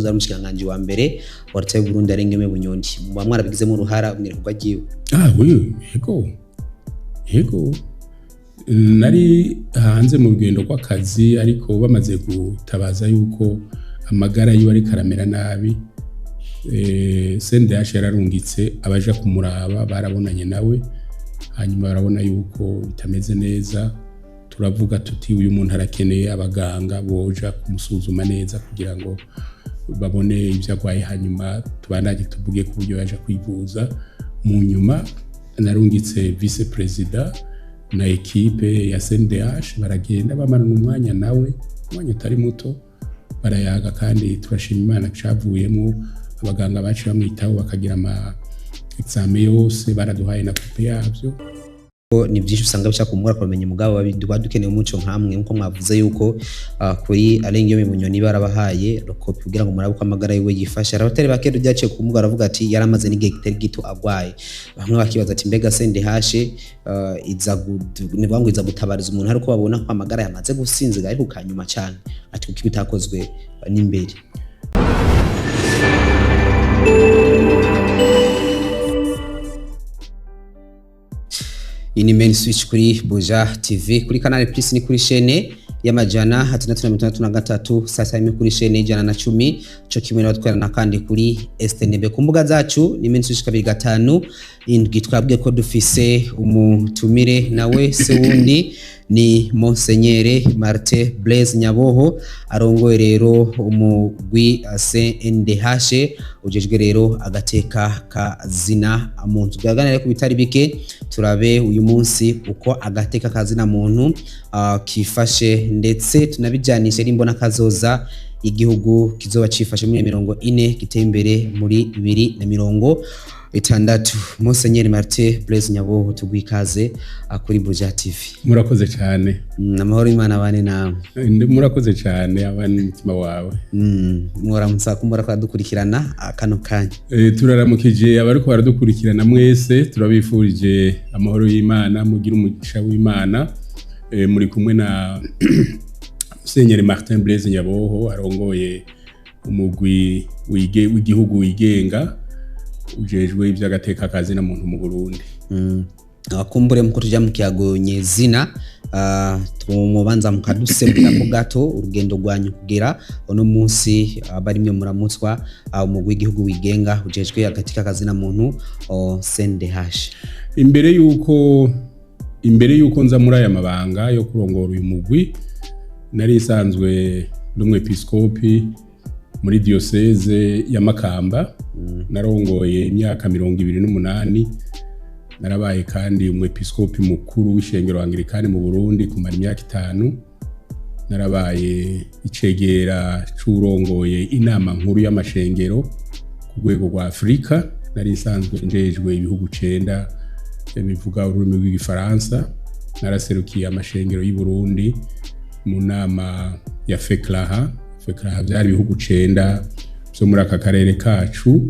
wahoze ari umushikiranganji wa mbere wa leta y'u Burundi Alain Guillaume Bunyoni. Muba mwarabigizemo uruhara mu irekurwa ryiwe? Ah oui, yego yego, nari hanze mu rugendo rw'akazi, ariko bamaze gutabaza yuko amagara yiwe ariko aramera nabi, CNDH yararungitse abaja kumuraba, barabonanye nawe, hanyuma barabona yuko bitameze neza. Turavuga tuti uyu muntu arakeneye abaganga boja kumusuzuma neza kugira ngo babone ibyo arwaye, hanyuma tubandanye tuvuge ku buryo yaja kwivuza. Mu nyuma narungitse vice-président na équipe ya CNDH, baragenda bamarana umwanya nawe, umwanya utari muto, barayaga, kandi turashima Imana cavuyemo. Abaganga baciye bamwitaho, bakagira ama examen yose, baraduhaye na copie yavyo. Ni byinshi usanga bishaka kumura kumenya, umugabo duba dukeneye umuco nkamwe, nkuko mwavuze yuko kuri Alain Guillaume Bunyoni barabahaye copie kugira ngo murabe uko amagara yiwe yifashe. Hari abatari bake byaciye ku mbuga baravuga ati yaramaze n'igihe kitari gito agwaye. Bamwe bakibaza ati mbega CNDH iza ni ngo iza gutabariza umuntu ariko babona ko amagara yamaze gusinzira, ariko kanyuma cyane, ati kuko bitakozwe n'imbere. Iyi ni Main Switch kuri Buja TV, kuri Canal Plus ni kuri chaîne ya 663, sasa imwe kuri chaîne 110, co kimwe n'abatwarana kandi kuri STNB. Ku mbuga zacu ni Main Switch 257. Twabwiye ko dufise umutumire, nawe se wundi ni Monseigneur Martin Blaise Nyaboho, arongoye rero umugwi CNDH ujejwe rero agateka ka zina muntu. Tuganire ku bitari bike, turabe uyu munsi uko agateka ka zina muntu kifashe, ndetse tunabijanishe n'imbona kazoza igihugu kizoba cifashe muri 40, giteye imbere muri 2060. Monseigneur Martin Blaise Nyaboho, tuguha ikaze kuri Buja TV. Murakoze cyane. Amahoro y'Imana bane nawe. Murakoze cyane, abane n'umutima wawe. Mworamutsa kumbura ko dukurikirana kano kanya. Turaramukije abariko baradukurikirana mwese, turabifurije amahoro y'Imana, mugire umugisha w'Imana. Muri kumwe na Musenyeri Martin Blaise Nyaboho, arongoye umugwi w'igihugu wigenga ujejwe ivy'agateka ka zina muntu mu Burundi. Kumbure muko tuja mu kiyago nyezina, tumubanza mukadusemurira ko gato urugendo rwanyu kugera uno munsi barimwe muramutswa umugwi w'igihugu wigenga ujejwe agateka ka zina muntu, CNDH. Imbere yuko nza muri aya mabanga yo kurongora uyu mugwi, nari nsanzwe ndi umwepiskopi muri diocèse ya Makamba. Narongoye imyaka 28. Narabaye kandi umwepiskopi mukuru w'ishengero Anglikani mu Burundi kumara imyaka 5. Narabaye icegera c'uwurongoye inama nkuru y'amashengero ku rwego rwa Afurika. Nari nsanzwe njejwe ibihugu 9 bivuga ururimi rw'igifaransa. Naraserukiye amashengero y'u Burundi mu nama ya FECLAHA. FECLAHA byari ibihugu 9 byo muri aka karere kacu.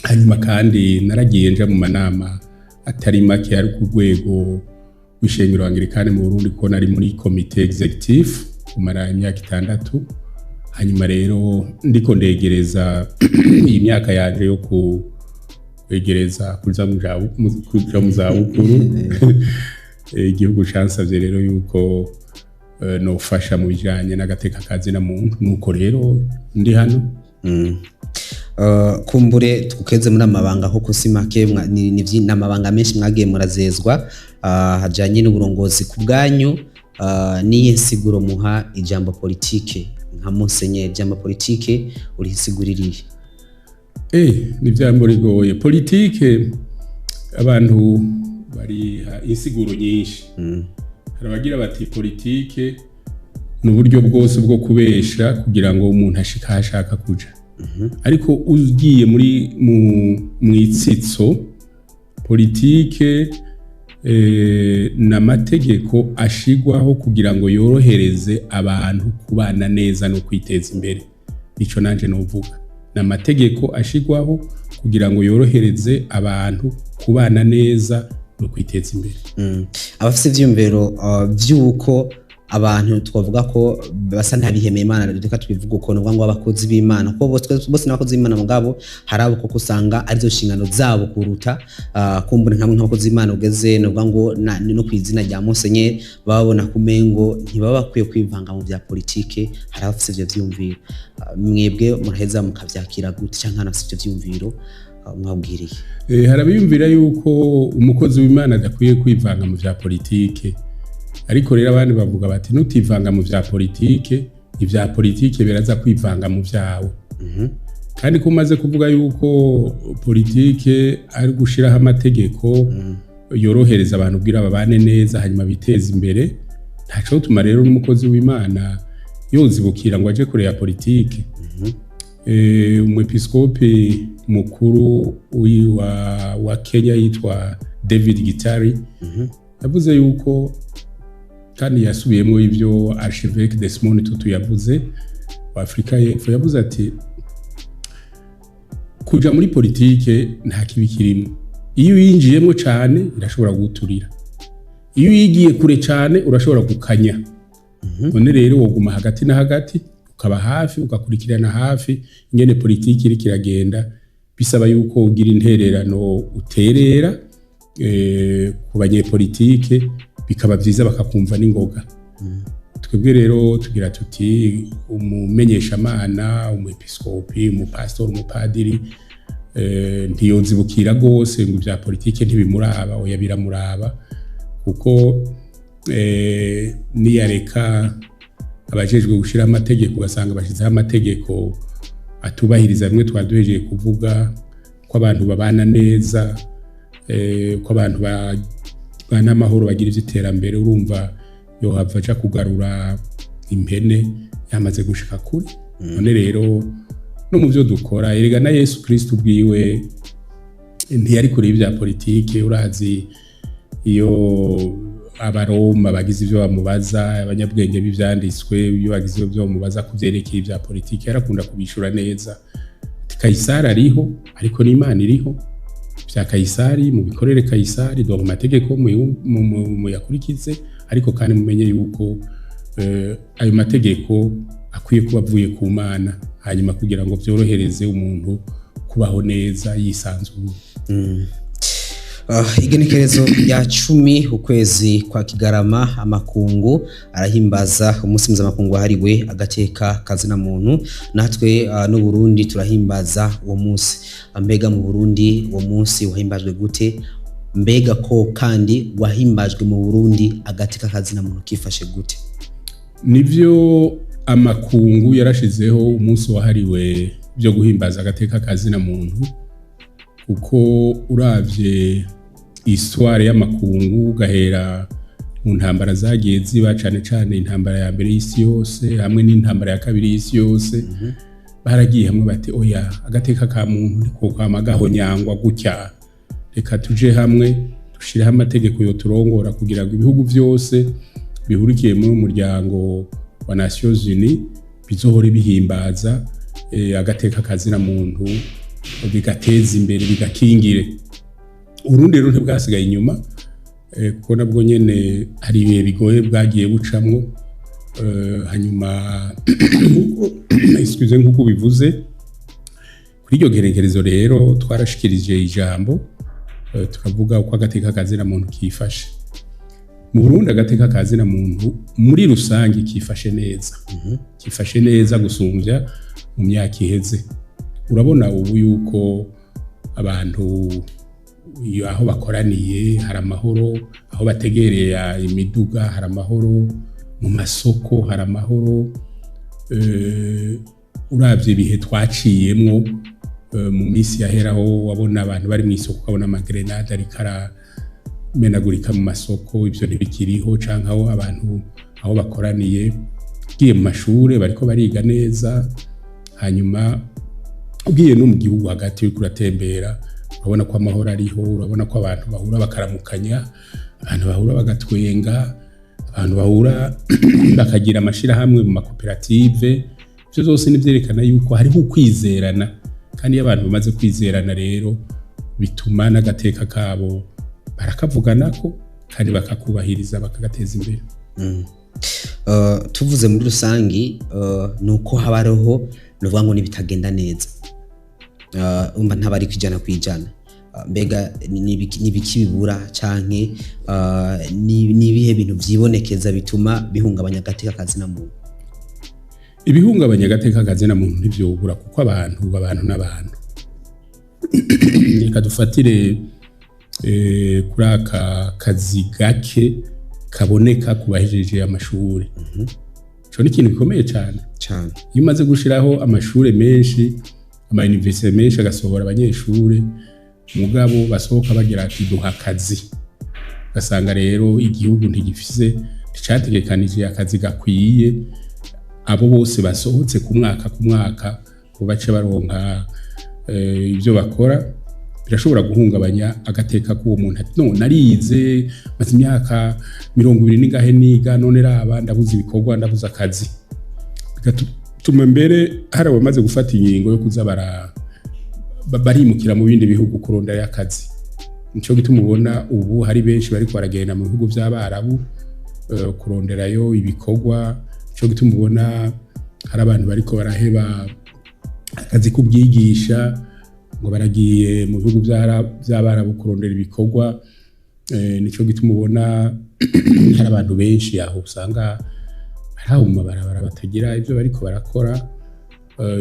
Hanyuma kandi naragiye nja mu manama atari make ari ku rwego rw'ishengero Anglikani mu Burundi, kuko nari muri comité exécutif kumara imyaka 6. Hanyuma rero ndiko ndegereza iyi myaka yanje yo ku kwegereza kuja mu zabukuru, igihugu cansavye rero yuko nofasha mu bijanye n'agateka ka zina muntu. Nuko rero ndi hano. Kumbure tukeze muri amabanga, koko si make, ni amabanga menshi mwagiye murazezwa hajanye n'uburongozi. Ku bwanyu, niye nsiguro muha ijambo politike? Nka Musenyeri, ijambo politike urisiguririye? Ni vyambo rigoye. Politike abantu bariha insiguro nyinshi. Hari abagira bati politike ni uburyo bwose bwo kubesha kugira ngo umuntu ashike aho ashaka kuja. Ariko ugiye muri mu mwitsitso, politike n'amategeko ashigwaho kugira ngo yorohereze abantu kubana neza no kwiteza imbere. Ico nanje novuga, n'amategeko ashigwaho kugira ngo yorohereze abantu kubana neza no kwiteza imbere. Abafise ivyiyumviro vy'uko Abantu twavuga ko basa ntabihemeye Imana, reka tubivuge uko, nuvuga ngo abakozi b'Imana, kuko bose n'abakozi b'Imana, mugabo hari abo koko usanga arizo nshingano zabo kuruta kumbura nkamwe nk'abakozi b'Imana ugeze, nuvuga ngo no ku izina rya Musenyeri babona kumengo ntibaba bakwiye kwivanga mu bya politike. Hari abafise ivyo vyumviro. Mwebwe muraheza mukavyakira gute, canke abafise ivyo vyumviro mwabwiriye? Hari abiyumvira yuko umukozi w'Imana adakwiye kwivanga mu vya politike, ariko rero abandi bavuga bati: "Nutivanga mu vya politike, ivya politike biraza kwivanga mu vyawe." Kandi ko umaze kuvuga yuko politike ari gushiraho amategeko yorohereza abantu kugira babane neza, hanyuma biteze imbere, ntaco tuma rero n'umukozi w'Imana yozibukira ngo aje kure ya politike. Umwepiskopi mukuru wa Kenya yitwa David Gitari yavuze yuko, kandi yasubiyemo ivyo Archevêque Desmond Tutu yavuze wa Afrika y'Epfo, yavuze ati: "Kuja muri politike nta kibi kirimo. Iyo uyinjiyemo cane irashobora guturira, iyo uyigiye kure cane urashobora gukanya. None rero woguma hagati na hagati, ukaba hafi, ugakurikirana hafi ingene politiki iriko iragenda. Bisaba yuko ugira intererano uterera ku banyepolitike, bikaba vyiza bakakumva n'ingoga." Twebwe rero tugira tuti: umumenyeshamana, umwepiskopi, umupastori, umupadiri, ntiyozibukira rwose ngo ibya politike ntibimuraba. Oya, biramuraba, kuko niyareka abajejwe gushira amategeko, ugasanga bashizeho amategeko atubahiriza bimwe twari duhejeje kuvuga, ko abantu babana neza, ko abantu babana amahoro, bagira ivy'iterambere, urumva yohava aja kugarura impene yamaze gushika kure. None rero no mu byo dukora, erega na Yesu Kristo ubwiwe ntiyari kure y'ibya politike. Urazi iyo Abaroma bagize ibyo bamubaza, abanyabwenge b'ivyanditswe iyo bagize ibyo bamubaza ku vyerekeye ibya politike, yarakunda kubishura neza ati: "Kayisari ariho, ariko n'Imana iriho. Vya Kayisari mubikorere Kayisari." Donc amategeko muyakurikize, ariko kandi mumenye yuko ayo mategeko akwiye kuba avuye ku Mana, hanyuma kugira ngo vyorohereze umuntu kubaho neza yisanzuye. Igenekerezo rya 10 ukwezi kwa Kigarama, amakungu arahimbaza umunsi mpuzamakungu wahariwe agateka kazina muntu. Natwe n'u Burundi turahimbaza uwo munsi. Mbega mu Burundi uwo munsi wahimbajwe gute? Mbega ko kandi wahimbajwe mu Burundi, agateka kazina muntu kifashe gute? Nivyo, amakungu yarashizeho umunsi wahariwe byo guhimbaza agateka kazina muntu, kuko uravye histoire y'amakungu, ugahera mu ntambara zagiye ziba, cane cane intambara ya mbere y'isi yose hamwe n'intambara ya kabiri y'isi yose, baragiye hamwe bati: "Oya, agateka ka muntu niko kwama gahonyangwa gutya. Reka tuje hamwe dushireho amategeko yoturongora, kugira ngo ibihugu vyose bihurikiye muri umuryango wa Nations Unies bizohore bihimbaza agateka kazina muntu, bigateza imbere, bigakingire." Urundi rero ntibwasigaye inyuma, kuko nabwo nyene hari ibihe bigoye bwagiye bucamwo. Hanyuma excuse, nk'uko bivuze, kuri iryo gerekerezo rero twarashikirije ijambo, turavuga uko agateka kazina muntu kifashe mu Burundi. Agateka kazina muntu muri rusange kifashe neza, kifashe neza gusumvya mu myaka iheze. Urabona ubu yuko abantu iyo aho bakoraniye hari amahoro, aho bategereye imiduga hari amahoro, mu masoko hari amahoro. Uravye ibihe twaciyemwo mu minsi yaheraho, wabona abantu bari mu isoko, ukabona amagrenade ariko aramenagurika mu masoko. Ivyo ntibikiriho, canke aho abantu aho bakoraniye. Ugiye mu mashure bariko bariga neza. Hanyuma ugiye no mu gihugu hagati, uriko uratembera, urabona ko amahoro ariho. Urabona ko abantu bahura bakaramukanya, abantu bahura bagatwenga, abantu bahura bakagira amashirahamwe mu makoperative. Ivyo vyose ni vyerekana yuko hariho ukwizerana, kandi iyo abantu bamaze kwizerana rero bituma n'agateka kabo barakavuganako kandi bakakubahiriza, bakagateza imbere. Tuvuze muri rusangi, ni uko haba hariho nuvuga ngo nibitagenda neza, umva ntabari kwijana kwijana. Mbega ni ibiki bibura canke ni ibihe bintu vyibonekeza bituma bihungabanya agateka kazina muntu? Ibihungabanya agateka kazina muntu ntivyobura, kuko abantu n'abantu. Reka dufatire kuri aka kazi gake kaboneka ku bahejeje amashuri. Ico ni ikintu gikomeye cane. Cane. Iyo umaze gushiraho amashure menshi, ama université menshi agasohora abanyeshure, mugabo basohoka bagira ati: "Duha akazi", ugasanga rero igihugu ntigifise, nticategekanije akazi gakwiye abo bose basohotse ku mwaka ku mwaka ngo bace baronka ibyo bakora, birashobora guhungabanya agateka k'uwo muntu, ati: "No narize, maze imyaka 20 n'ingahe niga, none raba ndabuze ibikorwa, ndabuze akazi." Bigatuma mbere hari abamaze gufata ingingo yo kuza barimukira mu bindi bihugu kurondera akazi. Nico gituma ubona ubu hari benshi bariko baragenda mu bihugu vy'Abarabu kuronderayo ibikorwa. Nico gituma ubona hari abantu bariko baraheba akazi k'ubwigisha ngo baragiye mu bihugu vy'Abarabu kurondera ibikorwa. Nico gituma ubona hari abantu benshi aho usanga bari aho mu mabarabara batagira ivyo bariko barakora.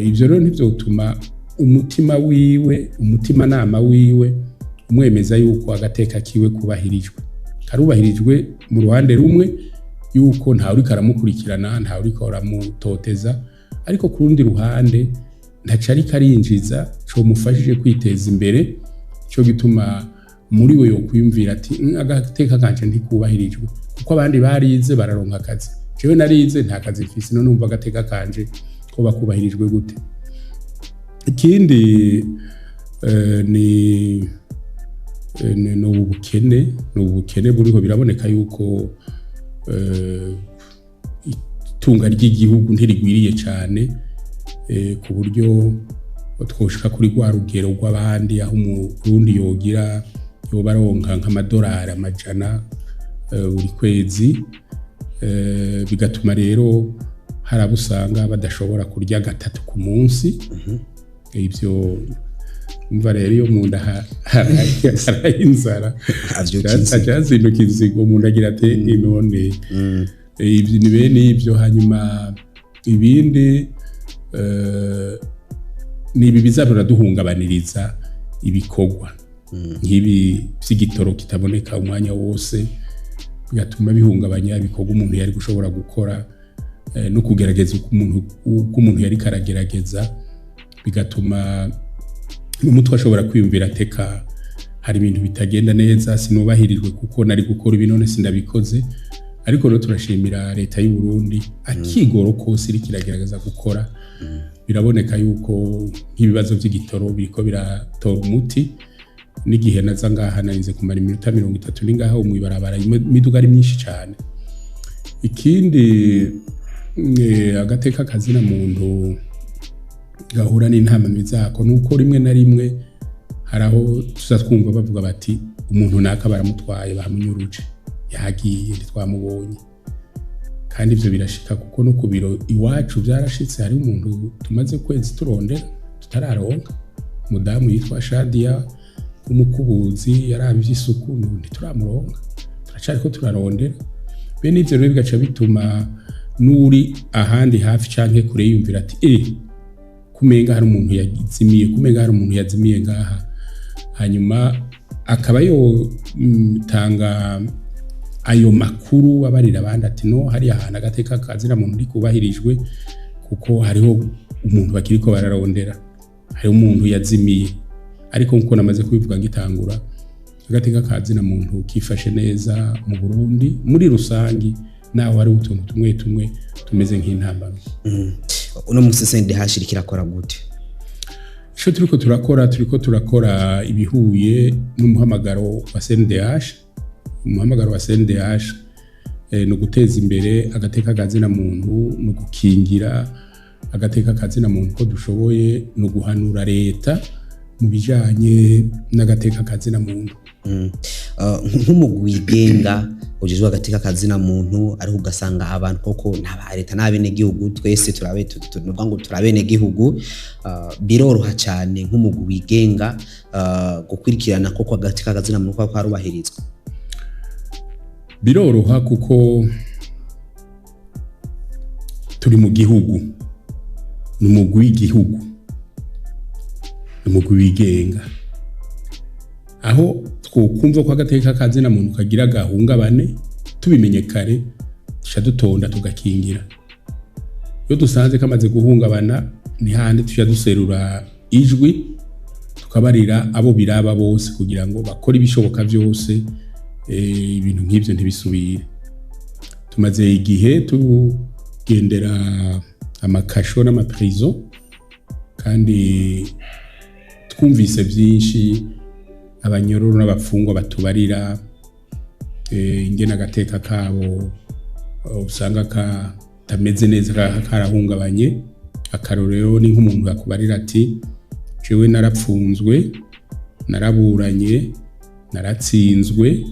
Ivyo rero ntivyotuma umutima wiwe, umutimanama wiwe umwemeza yuko agateka kiwe kubahirijwe. Karubahirijwe mu ruhande rumwe, yuko ntawe uriko aramukurikirana, ntawe uriko aramutoteza, ariko ku rundi ruhande ntaco ariko arinjiza comufashije kwiteza imbere. Ico gituma muri we yokwiyumvira ati: Agateka kanje ntikubahirijwe, kuko abandi barize bararonka akazi, jewe narize nta kazi mfise. None numva agateka kanje ko bakubahirijwe gute?" Ikindi ni ubukene, ni ubukene buriho. Biraboneka yuko itunga ry'igihugu ntirigwiriye cyane ku buryo twoshika kuri rwa rugero rw'abandi, aho Umurundi yogira yoba aronka nk'amadolari 100 buri kwezi. Bigatuma rero hari abo usanga badashobora kurya gatatu ku munsi. Ibyo umva rero, iyo mu nda haraye inzara, Avyuka inzigo. Acazinduka inzigo, umuntu agira ati: "None ibyo ni bene ibyo." Hanyuma ibindi ni ibi biza biraduhungabaniriza ibikorwa, nk'ibi vy'igitoro kitaboneka umwanya wose, bigatuma bihungabanya ibikorwa umuntu yari gushobora gukora, no kugerageza uko umuntu yari karagerageza, bigatuma n'umutwe ashobora kwiyumvira ateka hari ibintu bitagenda neza, sinubahirijwe kuko nari gukora ibi none sindabikoze. Ariko rero turashimira leta y'u Burundi akigoro kose iriko iragerageza gukora. Biraboneka yuko nk'ibibazo by'igitoro biriko biratora umuti. N'igihe naza ngaha narinze kumara iminota 30 ni ngaha mw'ibarabara, imiduga ari myinshi cyane. Ikindi agateka kazina muntu gahura n'intamamyi zako, nuko rimwe na rimwe hari aho tuza twumva bavuga bati: "Umuntu naka baramutwaye, bamunyuruje, yagiye, ntitwamubonye." Kandi ivyo birashika, kuko no ku biro iwacu vyarashitse. Hari umuntu tumaze kwezi turondera tutararonka, umudamu yitwa Shadia w'umukubuzi yaraba ivy'isuku, ntituramuronka, turacariko turarondera. Bene ivyo rero bigaca bituma n'uri ahandi hafi canke kure yiyumvira ati: "Kumenga hari umuntu yazimiye, kumenga hari umuntu yazimiye ngaha." Hanyuma akaba yotanga ayo makuru, abarira abandi ati: "No hari ahantu agateka kazina muntu ntikubahirijwe, kuko hariho umuntu bakiriko bararondera, hariho umuntu yazimiye." Ariko nkuko namaze kubivuga ngitangura, agateka kazina muntu kifashe neza mu Burundi muri rusangi, naho hari utuntu tumwe tumwe tumeze nk'intambamyi. Uno musi CNDH iriko irakora gute? Ico turiko turakora ibihuye n'umuhamagaro wa CNDH. Umuhamagaro wa CNDH ni uguteza imbere agateka kazina muntu, ni ugukingira agateka kazina muntu ko dushoboye, ni uguhanura leta mu bijanye n'agateka kazina muntu. Nk'umugwi wigenga ujejwe agateka kazina muntu, ariko ugasanga abantu koko n'aba leta n'abenegihugu, twese turabe tuvuga ngo turabenegihugu, biroroha cyane nk'umugwi wigenga gukurikirana koko agateka kazina muntu ko karubahirizwa? Biroroha kuko turi mu gihugu, ni umugwi w'igihugu, ni umugwi wigenga. Aho twokumva ko agateka kazina muntu kagira gahungabane, tubimenye kare duca dutonda tugakingira. Iyo dusanze kamaze guhungabana, ni handi tuca duserura ijwi, tukabarira abo biraba bose kugira ngo bakore ibishoboka byose ibintu nk'ibyo ntibisubire. Tumaze igihe tugendera amakasho n'amaprison, kandi twumvise byinshi abanyororo n'abapfungwa batubarira, ingene agateka kabo usanga katameze neza, karahungabanye. Akarorero ni nk'umuntu yakubarira ati: "Jewe narapfunzwe, naraburanye, naratsinzwe,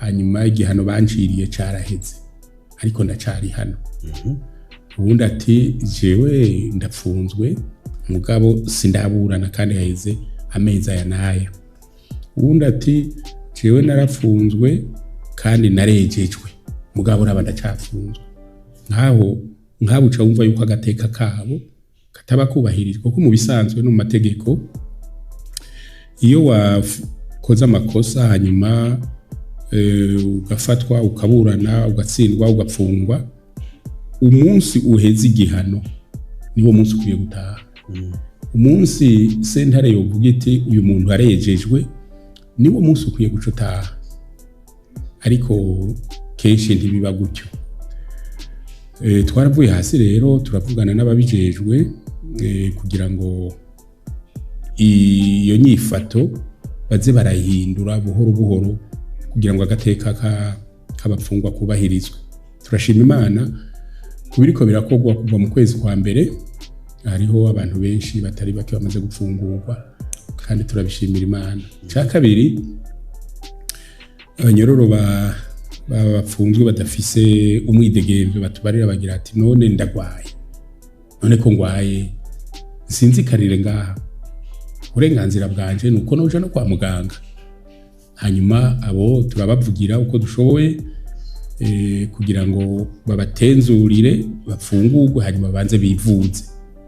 hanyuma igihano banciriye caraheze, ariko ndacari hano." Ubundi ati: "Jewe ndapfunzwe, mugabo sindaburana kandi haheze amezi aya n'aya." Uwundi ati: "Jewe narapfunzwe kandi narejejwe, mugabo uraba ndacapfunzwe." Nkaho nk'abo uca wumva yuko agateka kabo kataba kubahirijwe, kuko mu bisanzwe no mu mategeko, iyo wakoze amakosa hanyuma ugafatwa, ukaburana, ugatsindwa, ugapfungwa, umunsi uheze igihano niwo munsi ukwiye gutaha. Umunsi sentare yovuga iti: "Uyu muntu arejejwe", niwo munsi ukwiye guca utaha. Ariko kenshi ntibiba gutyo. Twaravuye hasi rero, turavugana n'ababijejwe kugira ngo iyo nyifato baze barayihindura buhoro buhoro, kugira ngo agateka k'abapfungwa kubahirizwe. Turashima Imana ku biriko birakorwa. Kuva mu kwezi kwa mbere hariho abantu benshi batari bake bamaze gupfungurwa, kandi turabishimira Imana. Cya kabiri, abanyororo bapfunzwe badafise umwidegemvyo batubarira bagira ati: "None ndagwaye, none ko ngwaye nsinzikarire ngaha, uburenganzira bwanje ni uko noja no kwa muganga." Hanyuma abo turabavugira uko dushoboye kugira ngo babatenzurire bafungurwe, hanyuma babanze bivuze.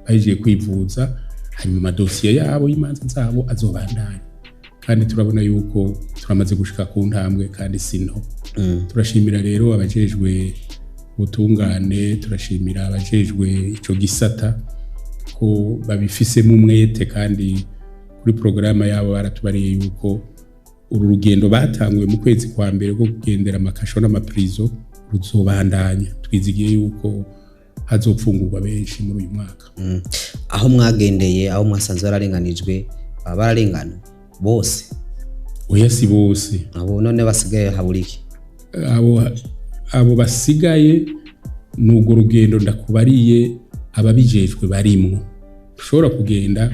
Bahejeje kwivuza, hanyuma amadosiye yabo y'imanza zabo azobandanya. Kandi turabona yuko turamaze gushika ku ntambwe, kandi sino turashimira rero abajejwe ubutungane, turashimira abajejwe ico gisata ko babifisemo umwete. Kandi kuri porogaramu yabo baratubariye yuko uru rugendo batanguye mu kwezi kwa mbere rwo kugendera amakasho n'amaprizo ruzobandanya. Twizigiye yuko hazopfungurwa benshi muri uyu mwaka. Aho mwagendeye, aho mwasanze bararenganijwe, baba bararengana bose? Oya, si bose. Abo none basigaye habura iki? Abo basigaye ni urwo rugendo ndakubariye ababijejwe barimwo. Ushobora kugenda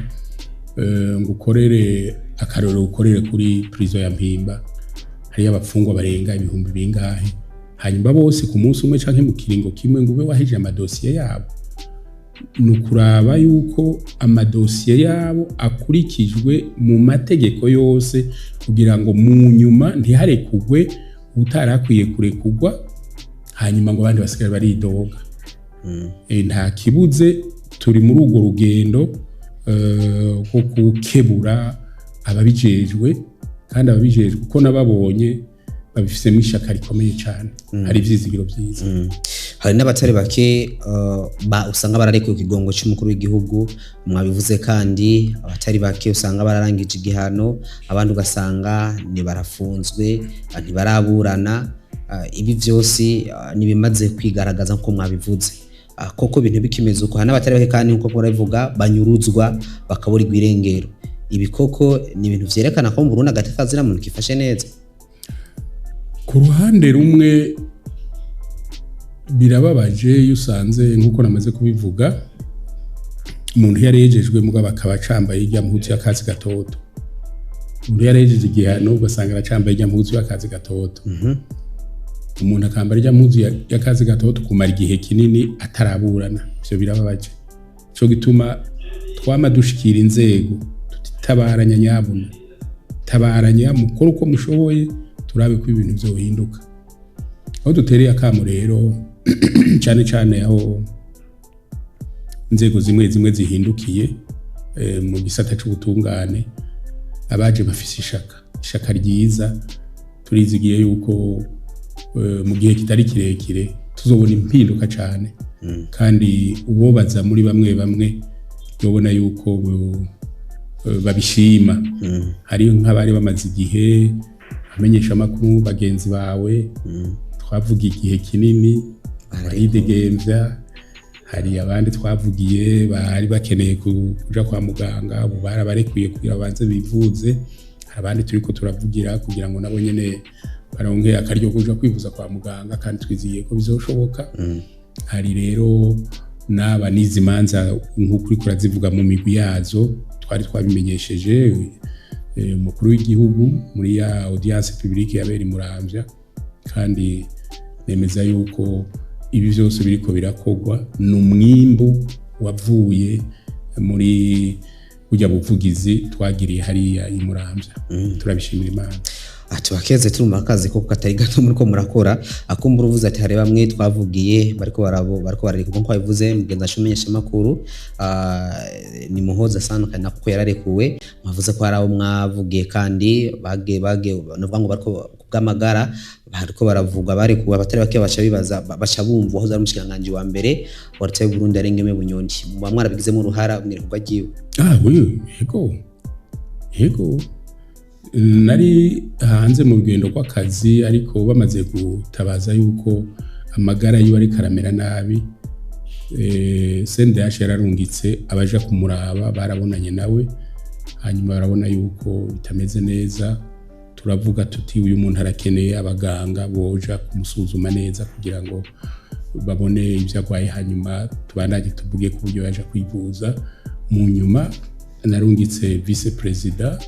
ngo ukorere akarorero, ukorere kuri prison ya Mpimba, hariyo abafungwa barenga ibihumbi bingahe, hanyuma bose ku munsi umwe canke mu kiringo kimwe ngo ube wahejeje amadosiye yabo. Ni ukuraba yuko amadosiye yabo akurikijwe mu mategeko yose, kugira ngo mu nyuma ntiharekugwe utarakwiye kurekugwa, hanyuma ngo abandi basigare baridoga. Nta kibuze, turi muri urwo rugendo rwo gukebura ababijejwe, kandi ababijejwe uko nababonye babifisemo ishaka rikomeye cyane. Hari ivyizigiro vyiza. Hari n'abatari bake usanga bararekuwe ku kigongo cy'umukuru w'igihugu mwabivuze, kandi abatari bake usanga bararangije igihano, abandi ugasanga ni barafunzwe, ntibaraburana. Ibi vyose nibimaze kwigaragaza nkuko mwabivuze. Koko ibintu bikimeze uko, hari n'abatari bake kandi nkuko murabivuga banyuruzwa bakaburirwa irengero. Ibi koko ni ibintu vyerekana ko mu Burundi agateka kazina muntu kifashe neza? Ku ruhande rumwe birababaje iyo usanze, nk'uko namaze kubivuga, umuntu yarejejwe mugabo akaba acambaye irya mpuzu y'akatsi gatoto. Umuntu yarahejeje igihano, ugasanga aracambaye ijya mpuzu y'akazi gatoto. Umuntu akambara ijya mpuzu y'akazi gatoto kumara igihe kinini ataraburana, ivyo birababaje. Ico gituma twama dushikira inzego tutabaranya: nyabuna tabaranya, mukore uko mushoboye, turabe ko ibintu vyohinduka. Aho dutereye akamo rero, cane cane aho inzego zimwe zimwe zihindukiye mu gisata c'ubutungane, abaje bafise ishaka ryiza, turizigiye yuko mu gihe kitari kirekire tuzobona impinduka cane. Kandi uwobaza muri bamwe bamwe yobona yuko babishima. Hari nk'abari bamaze igihe, amenyesha amakuru bagenzi bawe, twavuga igihe kinini baridegemvya. Hari abandi twavugiye bari bakeneye kuja kwa muganga, ubu barabarekuye kugira babanze bivuze. Hari abandi turiko turavugira kugira ngo nabo nyene baronke akaryo kuja kwivuza kwa muganga, kandi twizigiye ko bizoshoboka. Hari rero n'aba n'izi manza nk'uko uriko urazivuga mu migwi yazo, twari twabimenyesheje umukuru w'igihugu muri ya audience publique yabera i Muramvya. Kandi nemeza yuko ibi byose biriko birakorwa ni umwimbu wavuye muri burya buvugizi twagiriye hariya i Muramvya. Turabishimira Imana. Ati bakeze, turumva akazi ko katari gato muri ko murakora. Akumbura uvuze ati hari bamwe twavugiye bariko barabo, bariko barareka, nkuko wabivuze mugenzi wacu umenyesha makuru ni Muhoza sana kuko yararekuwe. Mwavuze ko hari abo mwavugiye kandi bage nuvuga ngo bariko kubw'amagara bariko baravugwa, barekuwe. Abatari bake baca bibaza, baca bumva wahoze ari umushikiranganji wa mbere wa leta y'u Burundi Arengeme Bunyoni, muba mwarabigizemo uruhara mwirekurwa ryiwe? Ah oui, yego. Nari hanze mu rugendo rw'akazi, ariko bamaze gutabaza yuko amagara yiwe ariko aramera nabi, CNDH yararungitse abaja kumuraba, barabonanye nawe, hanyuma barabona yuko bitameze neza. Turavuga tuti uyu muntu arakeneye abaganga boja kumusuzuma neza kugira ngo babone ibyo arwaye, hanyuma tubandanye tuvuge ku buryo yaja kwivuza. Mu nyuma narungitse vice président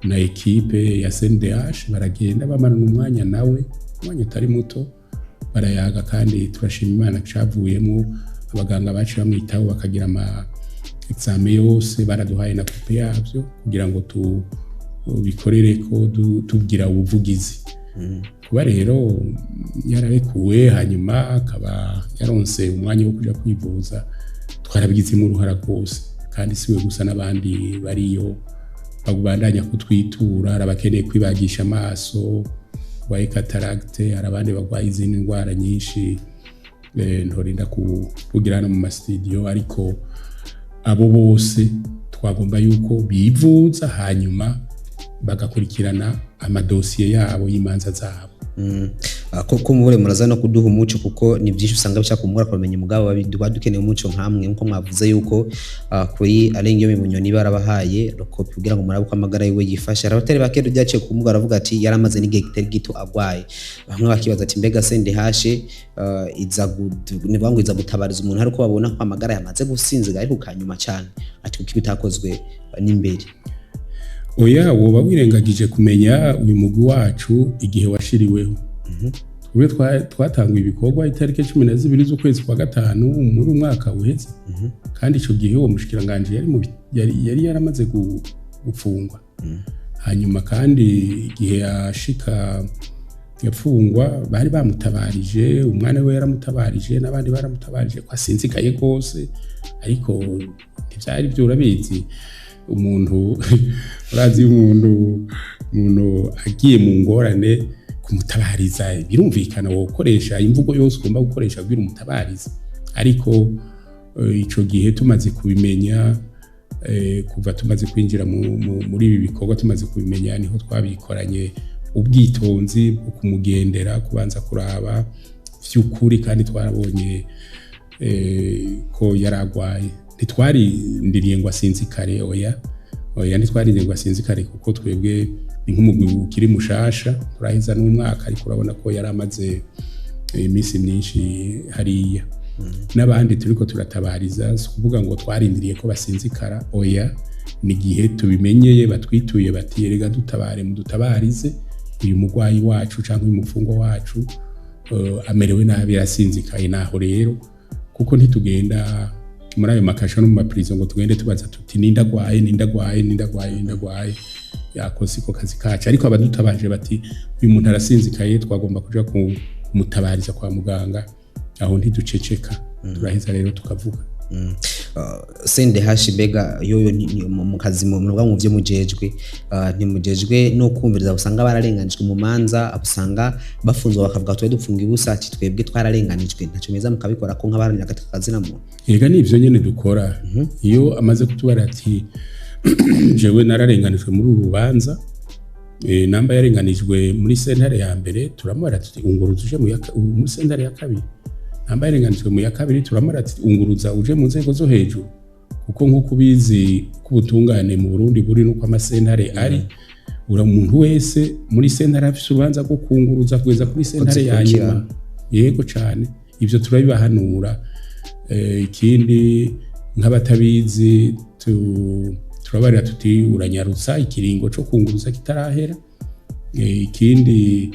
na équipe ya CNDH, baragenda bamarana umwanya nawe, umwanya utari muto, barayaga. Kandi turashima Imana cavuyemo abaganga baciye bamwitaho, bakagira ama examen yose, baraduhaye na copie yavyo kugira ngo tubikorere ko tugira ubuvugizi. Kuba rero yararekuwe, hanyuma akaba yaronse umwanya wo kuja kwivuza, twarabigizemo uruhara rwose. Kandi siwe gusa, n'abandi bariyo babandanya kutwitura. Hari abakeneye kwibagisha amaso, barwaye cataracte, hari abandi barwaye izindi ndwara nyinshi ntorinda kuvugira hano mu masitidiyo. Ariko abo bose twagomba yuko bivuza, hanyuma bagakurikirana amadosiye yabo y'imanza zabo. Ko mubure muraza no kuduha umuco, kuko ni byinshi usanga bishaka kumura kumenya umugabo badukeneye umuco nkamwe, nkuko mwavuze yuko kuri Arenga Bunyoni barabahaye copie kugira ngo murabe uko amagara yiwe yifashe. Hari abatari bake byaciye ku mbuga baravuga ati yaramaze n'igihe kitari gito agwaye. Bamwe bakibaza ati mbega CNDH iza ni ngo iza gutabariza umuntu ariko babona ko amagara yamaze gusinziga, ariko kanyuma cyane ati kuko bitakozwe n'imbere? Oya, woba wirengagije kumenya uyu mugwi wacu igihe washiriweho. Twebwe twatanguye ibikorwa itariki 12 z'ukwezi kwa gatanu muri umwaka uheze, kandi ico gihe uwo mushikiranganji yari, mu bi- yari yaramaze gupfungwa. Hanyuma kandi igihe yashika yapfungwa, bari bamutabarije, umwana we yaramutabarije n'abandi baramutabarije ko asinzikaye rwose, ariko ntivyari byo. Urabizi, umuntu, urazi iyo umuntu agiye mu ngorane, kumutabariza birumvikana, wokoresha imvugo yose ugomba gukoresha kugira umutabarize. Ariko ico gihe tumaze kubimenya, kuva tumaze kwinjira muri ibi bikorwa, tumaze kubimenya niho twabikoranye ubwitonzi bwo kumugendera, kubanza kuraba vy'ukuri. Kandi twarabonye ko yaragwaye. Ntitwarindiriye ngo asinzikare, oya oya, ntitwarindiriye ngo asinzikare, kuko twebwe ni nk'umugwi ukiri mushasha, turaheza n'umwaka, ariko urabona ko yari amaze iminsi myinshi hariya. N'abandi turiko turatabariza, si ukuvuga ngo twarindiriye ko basinzikara, oya. Ni igihe tubimenyeye, batwituye bati: "Erega dutabare, mudutabarize uyu murwayi wacu cyangwa uyu mufungwa wacu, amerewe nabi, arasinzikaye." Naho rero, kuko ntitugenda muri ayo makasho no mu maprison ngo tugende tubaza tuti: "Ninde agwaye, ninde agwaye, ninde agwaye, ninde agwaye?" Yako siko kazi kacu. Ariko abadutabaje bati: "Uyu muntu arasinzikaye, twagomba kuja kumutabariza kwa muganga," aho ntiduceceka, turaheza rero tukavuga. CNDH mbega yoyo mu kazi mu byo mujejwe, ntimujejwe no kumviriza usanga bararenganijwe mu manza, abo usanga bafunzwe bakavuga: "Twe dupfunga ibusa," ati: "Twebwe twararenganijwe"? Ntaco meza mukabikora ko nk'abaharanira agateka kazina muntu? Ega ni ivyo nyene dukora. Iyo amaze kutubara ati: "Jewe nararenganijwe muri uru rubanza," namba yarenganijwe muri sentare ya mbere, turamubara tuti: "Unguruza uje muri sentare ya kabiri." Namba yarenganijwe mu ya kabiri, turamubara tuti: "Unguruza uje mu nzego zo hejuru." Kuko nk'uko ubizi ko ubutungane mu Burundi buri nuko amasentare ari, ura umuntu wese muri sentare afise urubanza rwo kunguruza kugeza kuri sentare ya zikurikirana. nyuma. Yego cane, ivyo turabibahanura. Ikindi nk'abatabizi, turabarira tuti: "Uranyarutsa ikiringo co kunguruza kitarahera." Ikindi,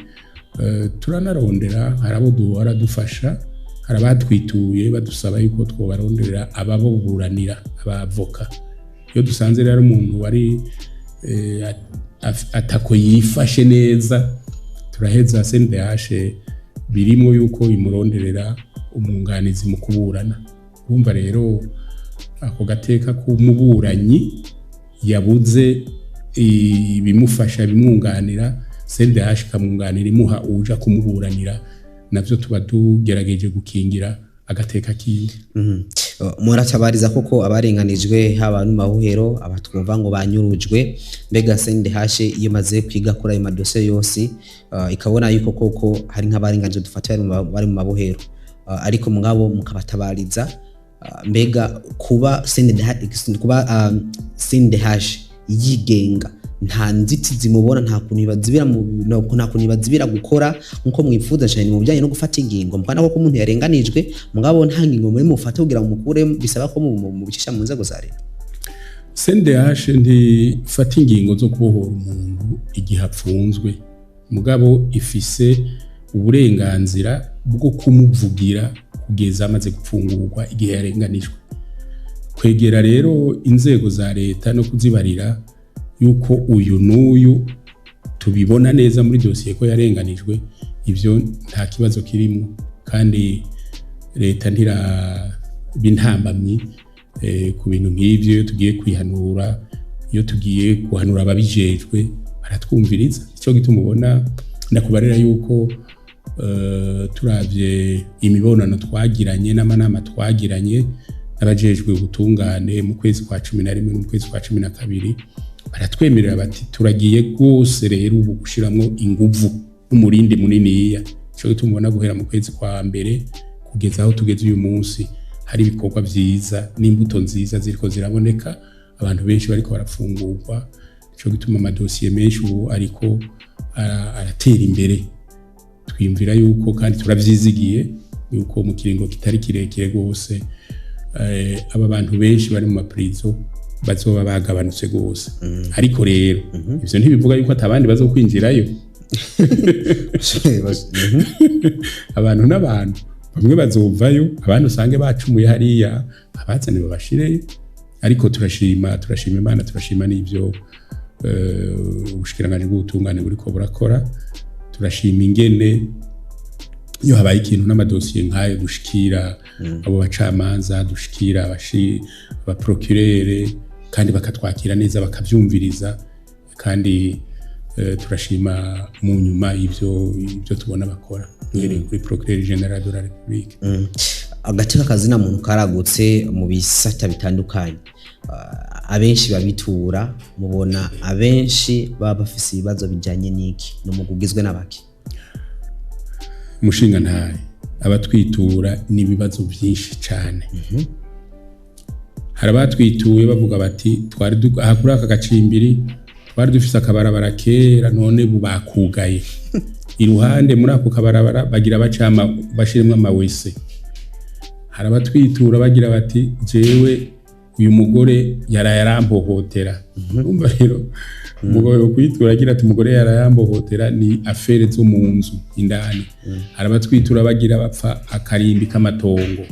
turanarondera, hari abo duhora dufasha, hari abatwituye badusaba yuko twobaronderera ababuburanira, abavoka. Iyo dusanze rero umuntu wari atako yifashe neza, turaheza CNDH birimo yuko imuronderera umwunganizi mu kuburana. Urumva rero ako gateka k'umuburanyi yabuze ibimufasha, bimwunganira, CNDH ikamwunganira, imuha uja kumuburanira, navyo tuba tugerageje gukingira agateka kiwe. Muratabariza koko abarenganijwe, haba no mabuhero, abatwumva ngo banyurujwe. Mbega CNDH iyo maze kwiga kuri ayo madosiye yose, ikabona yuko koko hari nk'abarenganijwe, dufata bari mu mabohero, ariko mugabo mukabatabariza, mbega kuba CNDH, kuba CNDH yigenga, nta nzitizi mubona, nta kuntu ibazibira nta kuntu ibazibira gukora nkuko mwifuza cyane mu bijyanye no gufata ingingo, mukabona ko umuntu yarenganijwe, mugabo nta ngingo muri mufate kugira ngo mukure, bisaba ko mubicisha mu nzego za leta? CNDH ntifata ingingo zo kubohora umuntu igihe apfunzwe, mugabo ifise uburenganzira bwo kumuvugira kugeza amaze gupfungurwa igihe yarenganijwe. Kwegera rero inzego za leta no kuzibarira yuko uyu n'uyu tubibona neza muri dosiye ko yarenganijwe, ibyo nta kibazo kirimo, kandi leta ntiraba intambamyi ku bintu nk'ibyo. Iyo tugiye kwihanura, iyo tugiye guhanura ababijejwe, baratwumviriza. Icyo gituma ubona ndakubarira yuko turavye imibonano twagiranye n'amanama twagiranye n'abajejwe ubutungane mu kwezi kwa 11 no mu kwezi kwa 12, baratwemerera bati: "Turagiye rwose rero ubu gushiramwo inguvu n'umurindi muniniya." Ico gituma ubona guhera mu kwezi kwa mbere kugeza aho tugeze uyu munsi hari ibikorwa vyiza n'imbuto nziza ziriko ziraboneka, abantu benshi bariko barafungurwa. Ico gituma amadosiye menshi ubu ariko aratera imbere. Twiyumvira yuko, kandi turavyizigiye yuko mu kiringo kitari kirekire rwose, aba bantu benshi bari mu maprizo bazoba bagabanutse rwose. Ariko rero ivyo ntibivuga yuko atabandi bazokwinjirayo. Abantu n'abantu, bamwe bazovayo, abandi usange bacumuye hariya, abazane babashireyo. Ariko turashima, turashima Imana, turashima n'ivyo ubushikiranganji bw'ubutungane buriko burakora. Turashima ingene iyo habaye ikintu n'amadosiye nk'ayo dushikira abo bacamanza, dushikira abaprocureur, kandi bakatwakira neza, bakavyumviriza. Kandi turashima mu nyuma ivyo tubona bakora, duhereye kuri procureur général de la République. Agateka kazina muntu karagutse mu bisata bitandukanye. Abenshi babitura, mubona abenshi baba bafise ibibazo bijanye n'iki? Ni umugwi ugizwe n'abaki? Umushinga ntaye, abatwitura n'ibibazo byinshi cyane. Hari abatwituye bavuga bati: "Twari aha kuri aka gacimbiri twari dufise akabarabara kera, none ubu bakugaye. Iruhande muri ako kabarabara bagira bacama bashiremwo amawese." Hari abatwitura bagira bati: "Jewe Uyu mugore yaraye arampohotera. Urumva rero, umugabo yo kwitura agira ati: "Umugore yaraye arampohotera", ni affaires zo mu nzu indani. Hari abatwitura bagira bapfa akarimbi k'amatongo,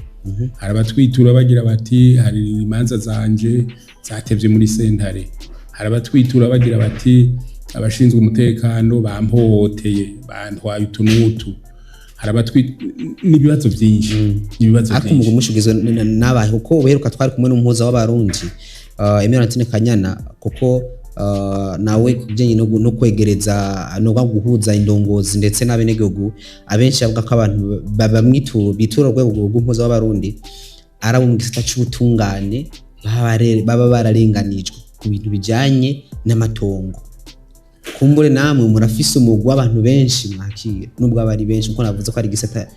hari abatwitura bagira bati: "Hari imanza zanje zatevye muri sentare", hari abatwitura bagira bati: "Abashinzwe umutekano bampohoteye, bantwaye utu n'utu". Hari abatwi n'ibibazo byinshi, ibibazo Ariko byinshi. Umugwi mushigizwe n'abahe? Kuko uheruka twari kumwe n'umuhuza w'Abarundi, Emerantine Kanyana, kuko nawe ku bijyanye no kwegereza no guhuza indongozi ndetse n'abenegihugu, abenshi bavuga ko abantu bamwitu bitura urwego rw'umuhuza w'Abarundi ari abo mu gisata c'ubutungane, baba bararenganijwe ku bintu bijyanye n'amatongo. Kumbure namwe murafise umugwi w'abantu benshi mwakira, nubwo aba ari benshi, nkuko navuze ko ari igisata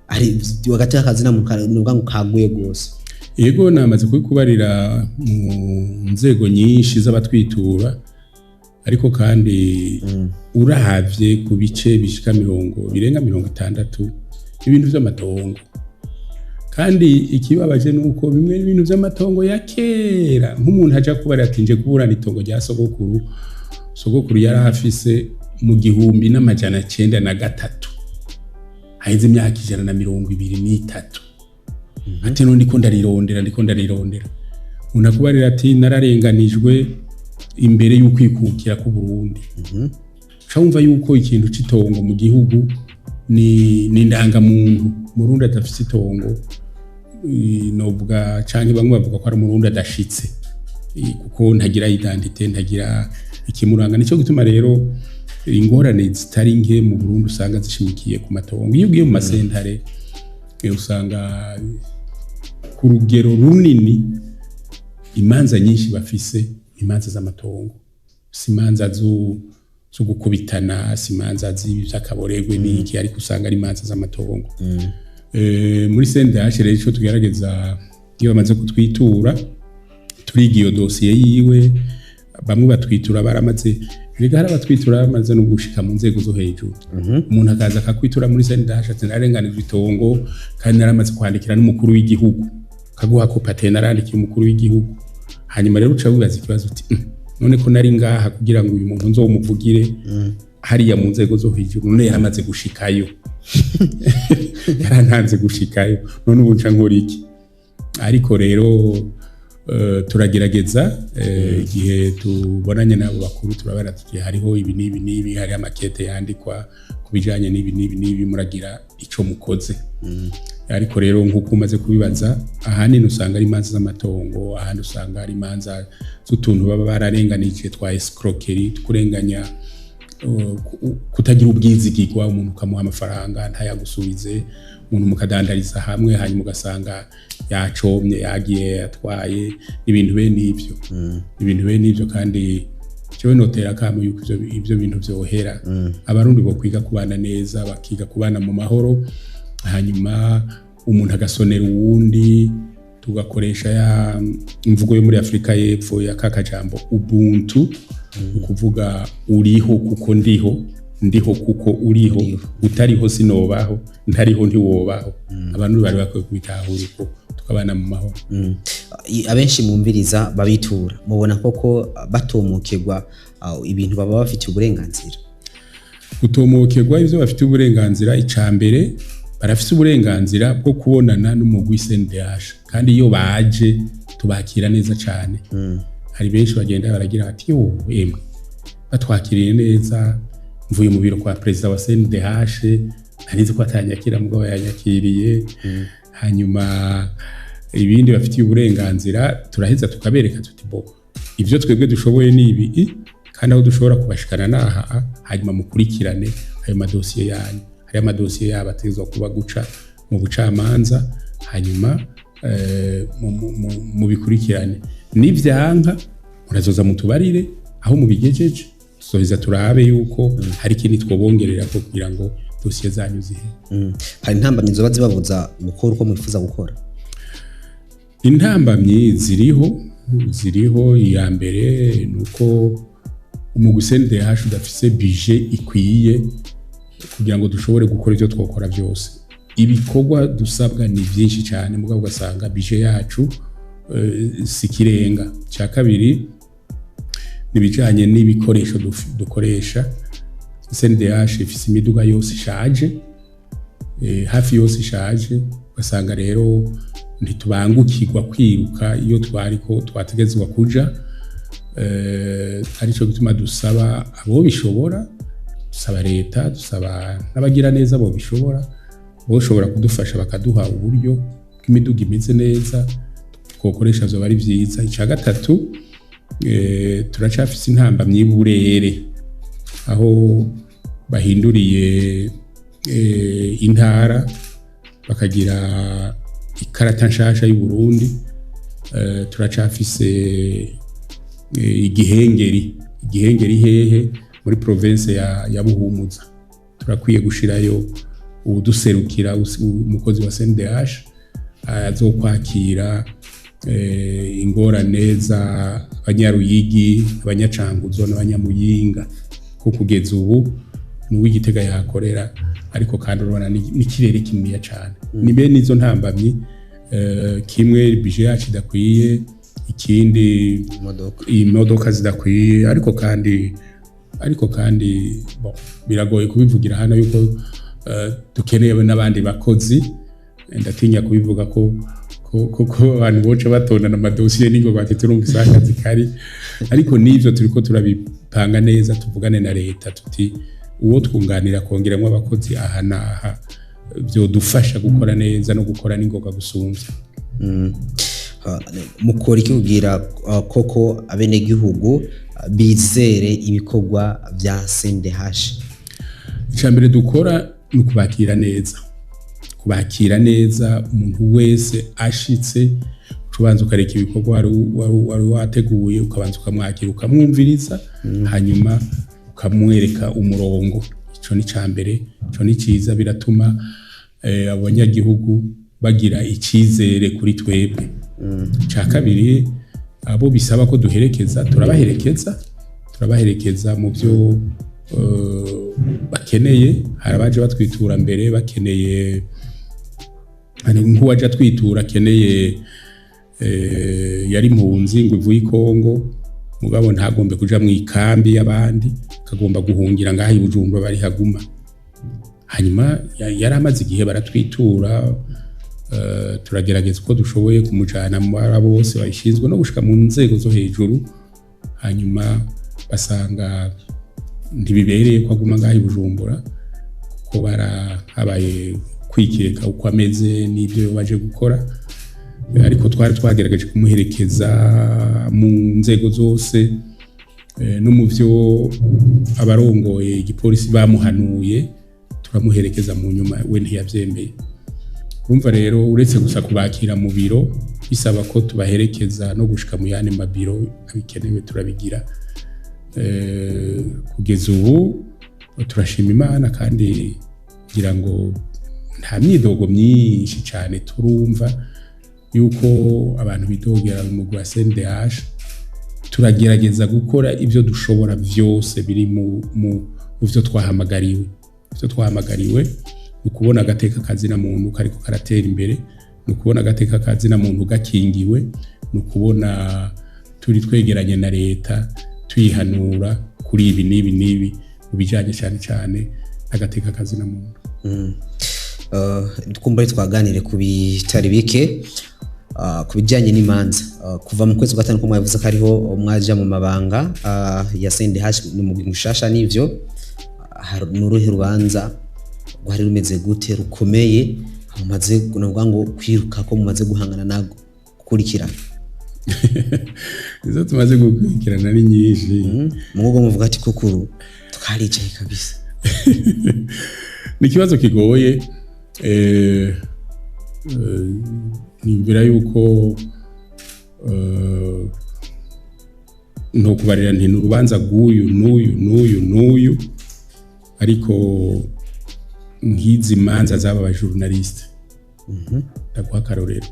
ari hagati y'akazi nuvuga ngo kaguye rwose. Yego, namaze kubikubarira mu nzego nyinshi z'abatwitura, ariko kandi uravye ku bice bishika mirongo birenga 60 ibintu vy'amatongo. Kandi ikibabaje ni uko bimwe n'ibintu vy'amatongo ya kera, nk'umuntu aja kubarira ati: "Nje kuburana itongo rya sogokuru, sogokuru yari afise mu 1903, haheze imyaka 123", ati: "None ndiko ndarirondera, ndiko ndarirondera." Umuntu akubarira ati: "Nararenganijwe imbere y'ukwikukira k'u Burundi." Uca wumva yuko ikintu c'itongo mu gihugu ni indangamuntu. Umurundi adafise itongo, novuga canke bamwe bavuga ko ari Umurundi adashitse, kuko ntagira identité, ntagira ikimuranga. Nico gituma rero ingorane zitari nke mu Burundi usanga zishimikiye ku matongo. Iyo ugiye mu masentare, usanga ku rugero runini imanza nyinshi bafise imanza z'amatongo, si imanza zo gukubitana, si imanza z'akaborerwe n'iki, ariko usanga ari imanza z'amatongo. Muri CNDH rero, ico tugerageza iyo bamaze kutwitura, turiga iyo dosiye yiwe. Bamwe batwitura baramaze, rega hari abatwitura bamaze no gushika mu nzego zo hejuru. Umuntu akaza akakwitura muri CNDH ati: "Narenganijwe itongo kandi naramaze kwandikira n'umukuru w'igihugu", kaguha ko pate: "Narandikiye umukuru w'igihugu." Hanyuma rero uca wibaza ikibazo uti: None ko nari ngaha kugira ngo uyu muntu nzomuvugire hariya mu nzego zo hejuru, none yaramaze gushikayo, yarantanze gushikayo, none ubu nca nkora iki?" Ariko rero turagerageza, igihe tubonanye n'abo bakuru turabara tuti: "Hariho ibi n'ibi n'ibi, hariho amakete yandikwa ku bijanye n'ibi n'ibi n'ibi, muragira ico mukoze." Ariko rero nk'uko umaze kubibaza, ahanini usanga ari imanza z'amatongo, ahandi usanga ari imanza z'utuntu baba bararenganije twa escroquerie, kurenganya, kutagira ubwizigirwa, umuntu ukamuha amafaranga ntayagusubize, umuntu mukadandariza hamwe hanyuma ugasanga yacomye, yagiye yatwaye ibintu bene ivyo, ibintu bene ivyo. Kandi jewe notera akamo yuko ivyo bintu vyohera. Abarundi bo kwiga kubana neza, bakiga kubana mu mahoro, hanyuma umuntu agasonera uwundi, tugakoresha ya imvugo yo muri Afurika y'Epfo ya kakajambo ubuntu, ukuvuga uriho kuko ndiho, ndiho kuko uriho, utariho sinobaho, ntariho ntiwobaho. Abantu bari bakwiye kubitahura uko, tukabana mu mahoro. Abenshi mwumviriza babitura, mubona koko batomokegwa ibintu baba bafitiye uburenganzira? Gutomokerwa ivyo bafite uburenganzira, ica mbere barafise uburenganzira bwo kubonana n'umugwi CNDH, kandi iyo baje tubakira neza cane. Hari benshi bagenda baragira bati: "Yo emwe, batwakiriye neza, mvuye mu biro kwa perezida wa CNDH, nari ko atanyakira mugabo yanyakiriye." Hanyuma ibindi bafitiye uburenganzira, turaheza tukabereka tuti: "Bo ivyo twebwe dushoboye ni ibi, kandi aho dushobora kubashikana naha, hanyuma mukurikirane ayo madosiye yanyu." Hari amadosiye yabo ategerezwa kuba guca mu bucamanza, hanyuma mubikurikirane. Nivyanka murazoza mutubarire aho mubigejeje, tuzoheza turabe yuko hari ikindi twobongerera ko kugira ngo dosiye zanyu zihe. Hari intambamyi zoba zibabuza gukora uko mwifuza gukora? Intambamyi ziriho, ziriho. Iya mbere ni uko umugwi CNDH udafise budget ikwiye kugira ngo dushobore gukora ivyo twokora byose. Ibikorwa dusabwa ni byinshi cyane, mugabo ugasanga budget yacu si ikirenga. Cya kabiri ni ibijanye n'ibikoresho dukoresha. CNDH ifise imiduga yose ishaje, hafi yose ishaje. Ugasanga rero ntitubangukirwa kwiruka iyo twariko twategezwa kuja. Arico gituma dusaba abo bishobora, dusaba leta, dusaba n'abagira neza bo bishobora, boshobora kudufasha bakaduha uburyo bw'imiduga imeze neza twokoresha, vyoba ari vyiza. Ica gatatu, turacafise intambamyi y'uburere aho bahinduriye intara, bakagira ikarata nshasha y'u Burundi. Turacafise igihengeri. Igihengeri hehe? Muri province ya Buhumuza. Turakwiye gushirayo uwuduserukira, umukozi wa CNDH azokwakira ingorane z'abanyaruyigi, abanyacanguzo n'abanyamuyinga, ko kugeza ubu ni uw'Igitega yahakorera. Ariko kandi urabona n'ikirere kininiya cane. Ni bene izo ntambamyi. Kimwe, budget yacu idakwiye, ikindi imodoka, imodoka zidakwiye. Ariko kandi bon, biragoye kubivugira hano yuko dukeneye n'abandi bakozi. Ndatinya kubivuga ko abantu boca batondana amadosiye n'ingoga bati turumva akazi kari. Ariko n'ivyo turiko turabipanga neza, tuvugane na leta tuti uwo twunganira kongeramo abakozi aha n'aha vyodufasha gukora neza no gukora n'ingoga gusumvya. Mukora iki kugira koko abenegihugu bizere ibikorwa vya CNDH? Icya mbere dukora ni ukubakira neza, kubakira neza. Umuntu wese ashitse, ubanza ukareka ibikorwa wari wateguye, ukabanza ukamwakira, ukamwumviriza, hanyuma ukamwereka umurongo. Ico ni icya mbere, ico ni ciza, biratuma abanyagihugu bagira icizere kuri twebwe. Icya kabiri, abo bisaba ko duherekeza, turabaherekeza mu byo bakeneye. Hari abaje batwitura mbere bakeneye, hari nk'uwaje atwitura akeneye, yari impunzi ngo ivuye i Kongo, mugabo ntagombe kuja mu ikambi y'abandi, akagomba guhungira ngaha i Bujumbura bari haguma. Hanyuma yari amaze igihe baratwitura, turagerageza uko dushoboye kumujana mu bara bose babishinzwe no gushika mu nzego zo hejuru. Hanyuma basanga ntibibereye ko aguma ngaha i Bujumbura, kuko habaye kwikeka uko ameze n'ibyo baje gukora. Ariko twari twagerageje kumuherekeza mu nzego zose, no mu byo abarongoye igipolisi bamuhanuye, turamuherekeza. Mu nyuma we ntiyavyemeye. Urumva rero, uretse gusa kubakira mu biro, bisaba ko tubaherekeza no gushika mu yandi mabiro abikenewe, turabigira. Kugeza ubu turashima Imana, kandi ngira ngo nta myidogo myinshi cyane turumva yuko abantu bidogera mu mugwi wa CNDH. Turagerageza gukora ibyo dushobora byose biri mu byo twahamagariwe. Ibyo twahamagariwe ni ukubona agateka kazina muntu kariko karatera imbere, ni ukubona agateka kazina muntu gakingiwe, ni ukubona turi twegeranye na leta, tuyihanura kuri ibi n'ibi n'ibi mu bijanye cyane cyane n'agateka kazina muntu. Twumva twaganire ku bitari bike, ku bijyanye n'imanza. Kuva mu kwezi kwa gatanu ko mwavuze ko ariho mwaja mu mabanga ya CNDH, ni mugwi mushasha n'ivyo. Ni uruhe rubanza rwari rumeze gute rukomeye mumaze navuga ngo kwiruka ko mumaze guhangana nago, gukurikirana? Izo tumaze gukurikirana ni nyinshi. Mugo muvuga ati kukuru twaricaye kabisa. Ni ikibazo kigoye. Nimvira yuko ntokubarira nti ni urubanza rw'uyu n'uyu n'uyu n'uyu, ariko nk'izi manza z'aba bajournaliste, ndaguha akarorero,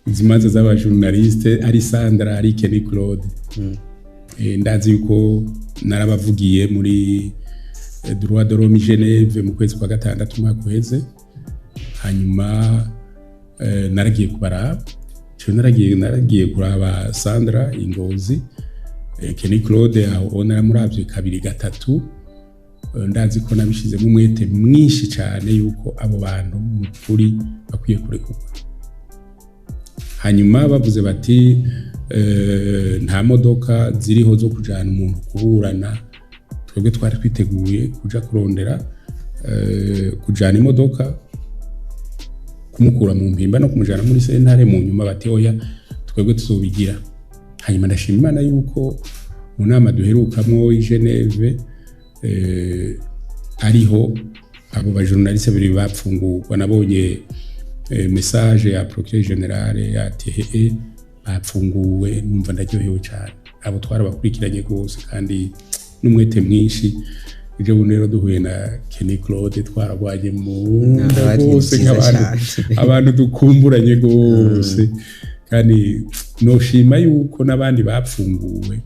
izi manza z'aba journaliste, ari Sandra, ari Kenny Claude, ndazi yuko narabavugiye muri droit de l'homme Geneve mu kwezi kwa gatandatu umwaka uheze. Hanyuma naragiye kubaraba. Jewe naragiye kuraba Sandra Ingozi, Kenny Claude aho naramuravye kabiri, gatatu. Ndazi ko nabishizemo umwete mwinshi cyane yuko abo bantu mu kuri bakwiye kurekurwa. Hanyuma bavuze bati nta modoka ziriho zo kujana umuntu kuburana. Twebwe twari twiteguye kuja kurondera kujana imodoka kumukura mu Mpimba no kumujana muri sentare. Mu nyuma bati: "Oya, twebwe tuzobigira." Hanyuma ndashima Imana yuko mu nama duherukamwo i Geneve ariho abo ba journaliste babiri bapfungurwa. Nabonye message ya procureur général ya THE, bapfunguwe, numva ndaryohewe cyane. Abo twarabakurikiranye rwose kandi n'umwete mwinshi. Ejo bundi rero duhuye na Kenny Claude, twaragwanye mu nda Ari rwose byiza nk'abantu cyane. abantu dukumburanye rwose. Kandi noshima yuko n'abandi bapfunguwe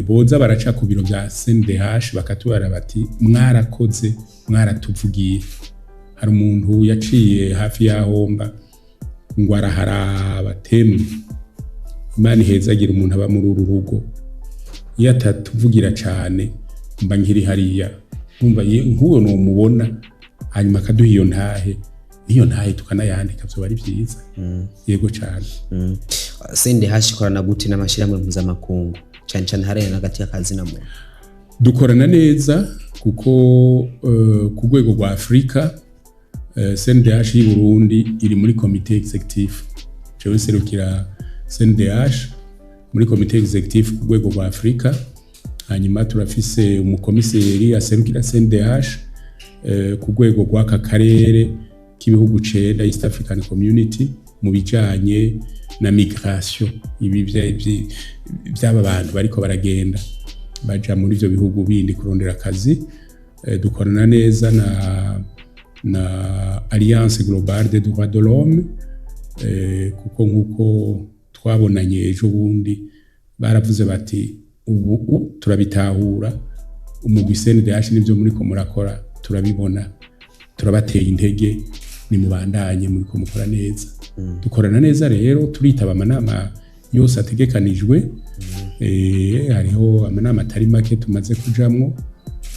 boza baraca ku biro bya CNDH bakatubara bati: "Mwarakoze, mwaratuvugiye." Hari umuntu yaciye hafi y'ahomba ngo araharaba temwe. Imana ihezagira umuntu aba muri uru rugo, iyo atatuvugira cyane mba nkiri hariya. Numva nk'uwo numubona hanyuma akaduha iyo ntahe, n'iyo ntahe tukanayandika, vyoba ari vyiza, yego cyane. CNDH ikorana gute n'amashyirahamwe mpuzamakungu, cyane cyane hariya hagati y'akazi na muntu? Dukorana neza kuko ku rwego rwa Afurika CNDH y'u Burundi iri muri comité exécutif. Jewe nserukira CNDH muri comité exécutif ku rwego rwa Afurika. Hanyuma turafise umukomiseri aserukira CNDH ku rwego rw'aka karere k'ibihugu cenda, East African Community, mu bijanye na migration, ibi by'aba bantu bariko baragenda baja muri ivyo bihugu bindi kurondera akazi. Dukorana neza na Alliance Globale des Droits de l'Homme, kuko nkuko twabonanye ejo bundi baravuze bati: "Ubu turabitahura, umugwi CNDH n'ivyo muriko murakora turabibona, turabateye intege, nimubandanye, muriko mukora neza." Dukorana neza rero, turitaba amanama yose ategekanijwe. Hariho amanama atari make tumaze kujamwo: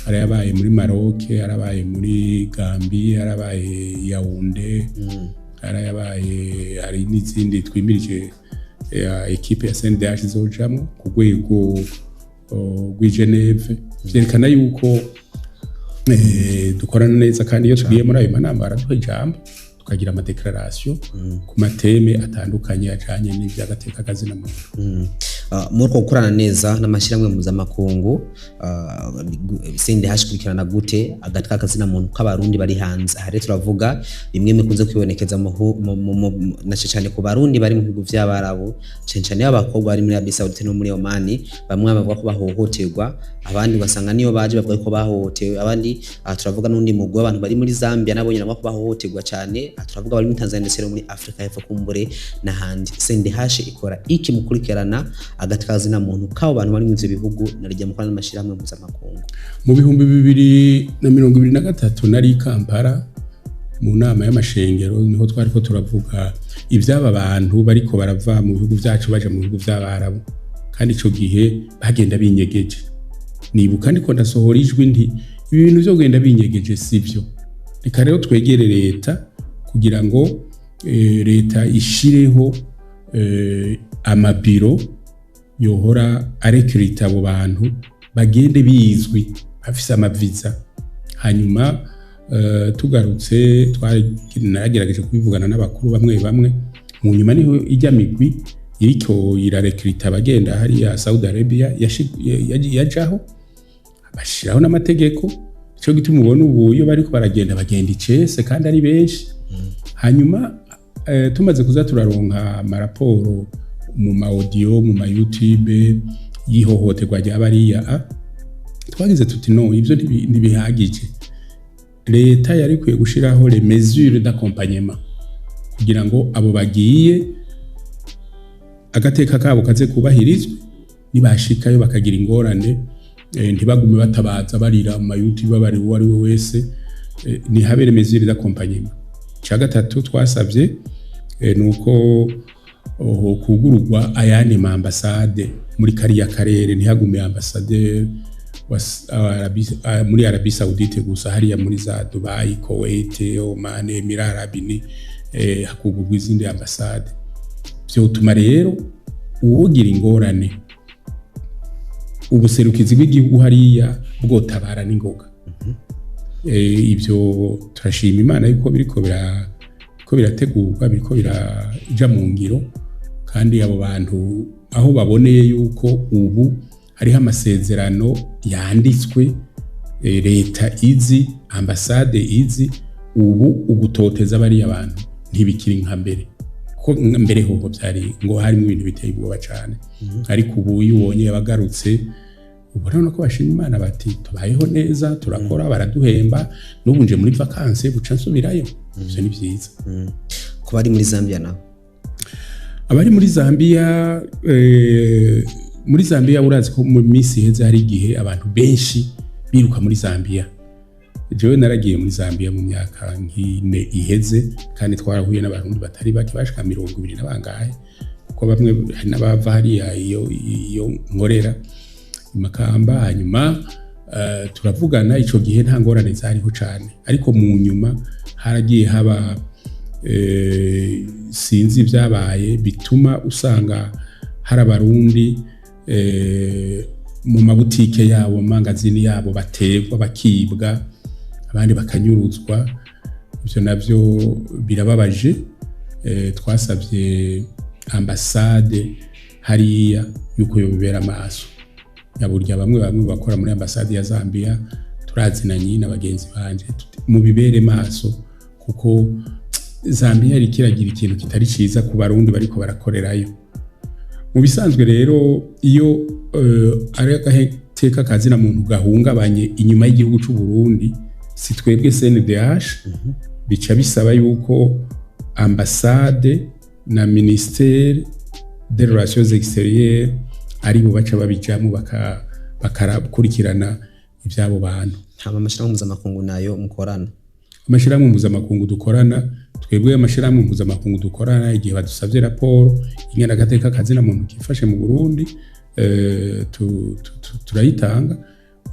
hari yabaye muri Maroc, harabaye muri Gambie, harabaye Yaounde, harayabaye, hari n'izindi twimirije ya équipe ya CNDH izojamwo ku rwego rw'i Geneve. Vyerekana yuko dukorana neza, kandi iyo tugiye muri ayo manama baraduha ijambo, tukagira ama déclaration ku ma thèmes atandukanye ajanye n'ivy'agateka kazina muntu. Muri uko gukorana neza n'amashyirahamwe mpuzamakungu, CNDH ikurikirana gute agateka kazina muntu k'Abarundi bari hanze? Aha rero turavuga bimwe bikunze kwibonekeza na cane cyane ku Barundi bari mu bihugu vy'Abarabu, cane cane b'abakobwa bari muri Arabie Saoudite no muri Oman. Bamwe bavuga ko bahohoterwa, abandi ugasanga niyo baje bavuga ko bahohotewe abandi. Aha turavuga n'undi mugwi w'abantu bari muri Zambia, nabo nyene bavuga ko bahohoterwa cyane. Aha turavuga bari muri Tanzania ndetse no muri Afrika y'Epfo, kumbure n'ahandi. CNDH ikora iki mu kurikirana agateka kazina muntu k'abo bantu bari muri ivyo bihugu, narijya mukorana n'amashirahamwe mpuzamakungu? Mu 2023 nari i Kampala mu nama y'amashengero, niho twariko turavuga ivy'aba bantu bariko barava mu bihugu vyacu baja mu bihugu vy'Abarabu, kandi ico gihe bagenda binyegeje. Nibuka ndiko ndasohora ijwi nti: "Ibi bintu vyo kugenda binyegeje sivyo, reka rero twegere leta kugira ngo leta ishireho amabiro yohora arekirita abo bantu, bagende bizwi bafise ama visa." Hanyuma tugarutse naragerageje kubivugana n'abakuru bamwe bamwe. Mu nyuma niho ijya migwi iriko irarekirita abagenda hariya Saudi Arabia yajaho, bashiraho n'amategeko. Ico gituma ubona ubu iyo bariko baragenda, bagenda icese kandi ari benshi. Hanyuma tumaze kuza turaronka amaraporo mu ma audio, mu ma YouTube, y'ihohoterwa rya bariya, twagize tuti: "No, ivyo ntibihagije, leta yari ikwiye gushiraho les mesures d'accompagnement kugira ngo abo bagiye agateka kabo kaze kubahirizwe, nibashikayo bakagira ingorane ntibagume batabaza barira mu ma YouTube, bari uwo ari we wese, nihabere mesures d'accompagnement." Icya gatatu twasabye nuko Kugururwa ayandi ma ambassade muri kariya karere, ntihagume ambassadeur wa muri Arabie Saoudite gusa, hariya muri za Dubai, Kuwait, Oman, Emirats Arabes Unis, hakugurwa izindi ambassade. Vyotuma rero uwogira ingorane, ubuserukizi bw'igihugu hariya bwotabara n'ingoga. Ibyo turashima Imana yuko biriko ko birategurwa, biriko biraja mu ngiro. Kandi abo bantu aho baboneye yuko ubu hariho amasezerano yanditswe, leta izi, ambasade izi, ubu ugutoteza bariya bantu ntibikiri nka mbere, ko mbere hoho byari ngo harimo ibintu biteye ubwoba cyane. Ariko ubu iyo ubonye abagarutse, ubona ko bashima Imana, bati: "Tubayeho neza, turakora, baraduhemba, n'ubu nje muri vacances, buca nsubirayo." Ivyo ni vyiza. Ku bari muri Zambia nabo? Abari muri Zambia, muri Zambia urazi ko mu minsi iheze hari igihe abantu benshi biruka muri Zambia. Jewe naragiye muri Zambia mu myaka nk'ine iheze, kandi twarahuye n'Abarundi batari bake, bashika 20 na bangahe, kuko bamwe hari n'abava hariya iyo nkorera i Makamba. Hanyuma turavugana. Ico gihe nta ngorane zariho cane, ariko mu nyuma haragiye haba, sinzi ibyabaye bituma usanga hari Abarundi mu mabutike yabo, mu mangazini yabo, bategwa bakibwa, abandi bakanyuruzwa. Ibyo navyo birababaje. Twasabye ambasade hariya yuko yobibera amaso. Nyaburya bamwe bamwe bakora muri ambasade ya Zambia turazinanye na bagenzi banje, mubibere maso, kuko Zambia yari kiragira ikintu kitari ciza ku Barundi bariko barakorerayo. Mu bisanzwe rero, iyo ari agateka kazina muntu gahungabanye inyuma y'igihugu c'u Burundi, si twebwe CNDH, bica bisaba yuko ambasade na ministère des relations extérieures aribo baca babijamo, bakarakurikirana iby'abo bantu. Hama amashirahamwe mpuzamakungu nayo mukorana? Amashirahamwe mpuzamakungu dukorana, twebwe amashirahamwe mpuzamakungu dukorana, igihe badusabye raporo ingene agateka kazina muntu kifashe mu Burundi, turayitanga.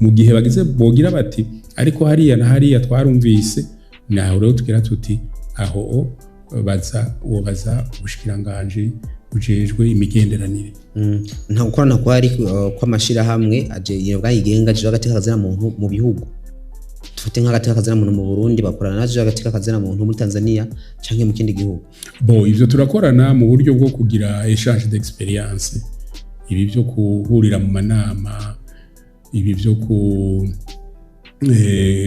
Mu gihe bagize bogira bati: "Ariko hariya na hariya twarumvise", naho rero tugira tuti: "Aho o baza, wobaza ubushikiranganji bujejwe imigenderanire." Nta gukorana kwari kw'amashirahamwe aje yigenga aje agateka kazina muntu mu bihugu? Dufate nk'agateka kazina muntu mu Burundi, bakorana naje agateka kazina muntu muri Tanzania canke mu kindi gihugu? Bo ivyo turakorana mu buryo bwo kugira échange d'expérience, ibi byo guhurira mu manama, ibi byo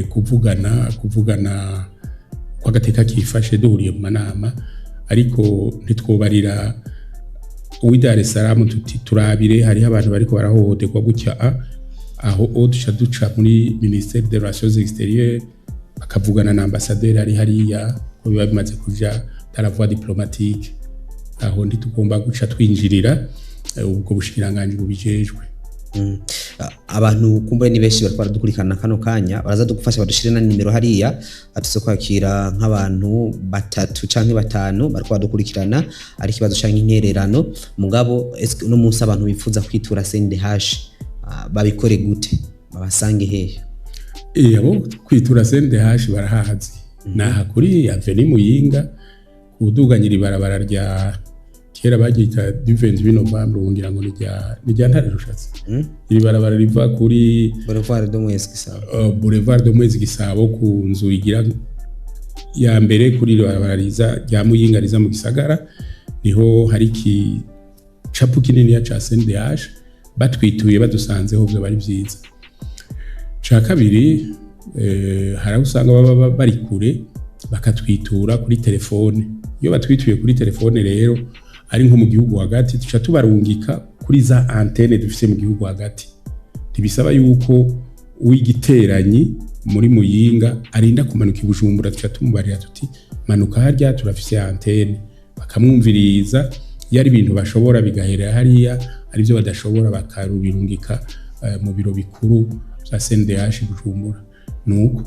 kuvugana kw'agateka kifashe duhuriye mu manama. Ariko ntitwobarira uw'i Dar es Salaam tuti: "Turabire, hariho abantu bariko barahohoterwa gutya." Aho o duca duca muri ministère des relations extérieures, bakavugana na ambassadeur ari hariya, ko biba bimaze kuja dans la voie diplomatique. Aho ntitugomba guca twinjirira ubwo bushikiranganji bubijejwe. Abantu kumbure ni benshi bariko baradukurikirana kano kanya, baraza dugufasha badushire na nimero hariya atuze kwakira nk'abantu batatu canke batanu bariko baradukurikirana, ari ikibazo canke intererano. Mugabo eske uno munsi abantu bifuza kwitura CNDH babikore gute? Babasange hehe? Abo kwitura CNDH barahazi, naha kuri Avenue Muyinga, kuduganyira ibarabara rya kera bagita du 28 novembre, ubu ngira ngo ni rya Ntare Rushatsi. Iri barabara riva kuri Boulevard de Mwezi Gisabo. Boulevard de Mwezi Gisabo, ku nzu igira ya mbere kuri iri barabara riza rya Muyinga riza mu gisagara, niho hari igicapu kinini ca CNDH. Batwituye badusanzeho byo bari byiza. Ca kabiri, hari aho usanga baba bari kure, bakatwitura kuri telefone. Iyo batwituye kuri telefone rero, ari nko mu gihugu hagati, tuca tubarungika kuri za antenne dufise mu gihugu hagati. Ntibisaba yuko uw'igiteranyi muri Muyinga arinda kumanuka i Bujumbura. Tuca tumubarira tuti: "Manuka harya, turafise antenne." Bakamwumviriza. Iyo ari ibintu bashobora, bigaherera hariya; ari byo badashobora, bakarubirungika mu biro bikuru vya CNDH i Bujumbura. Nuko.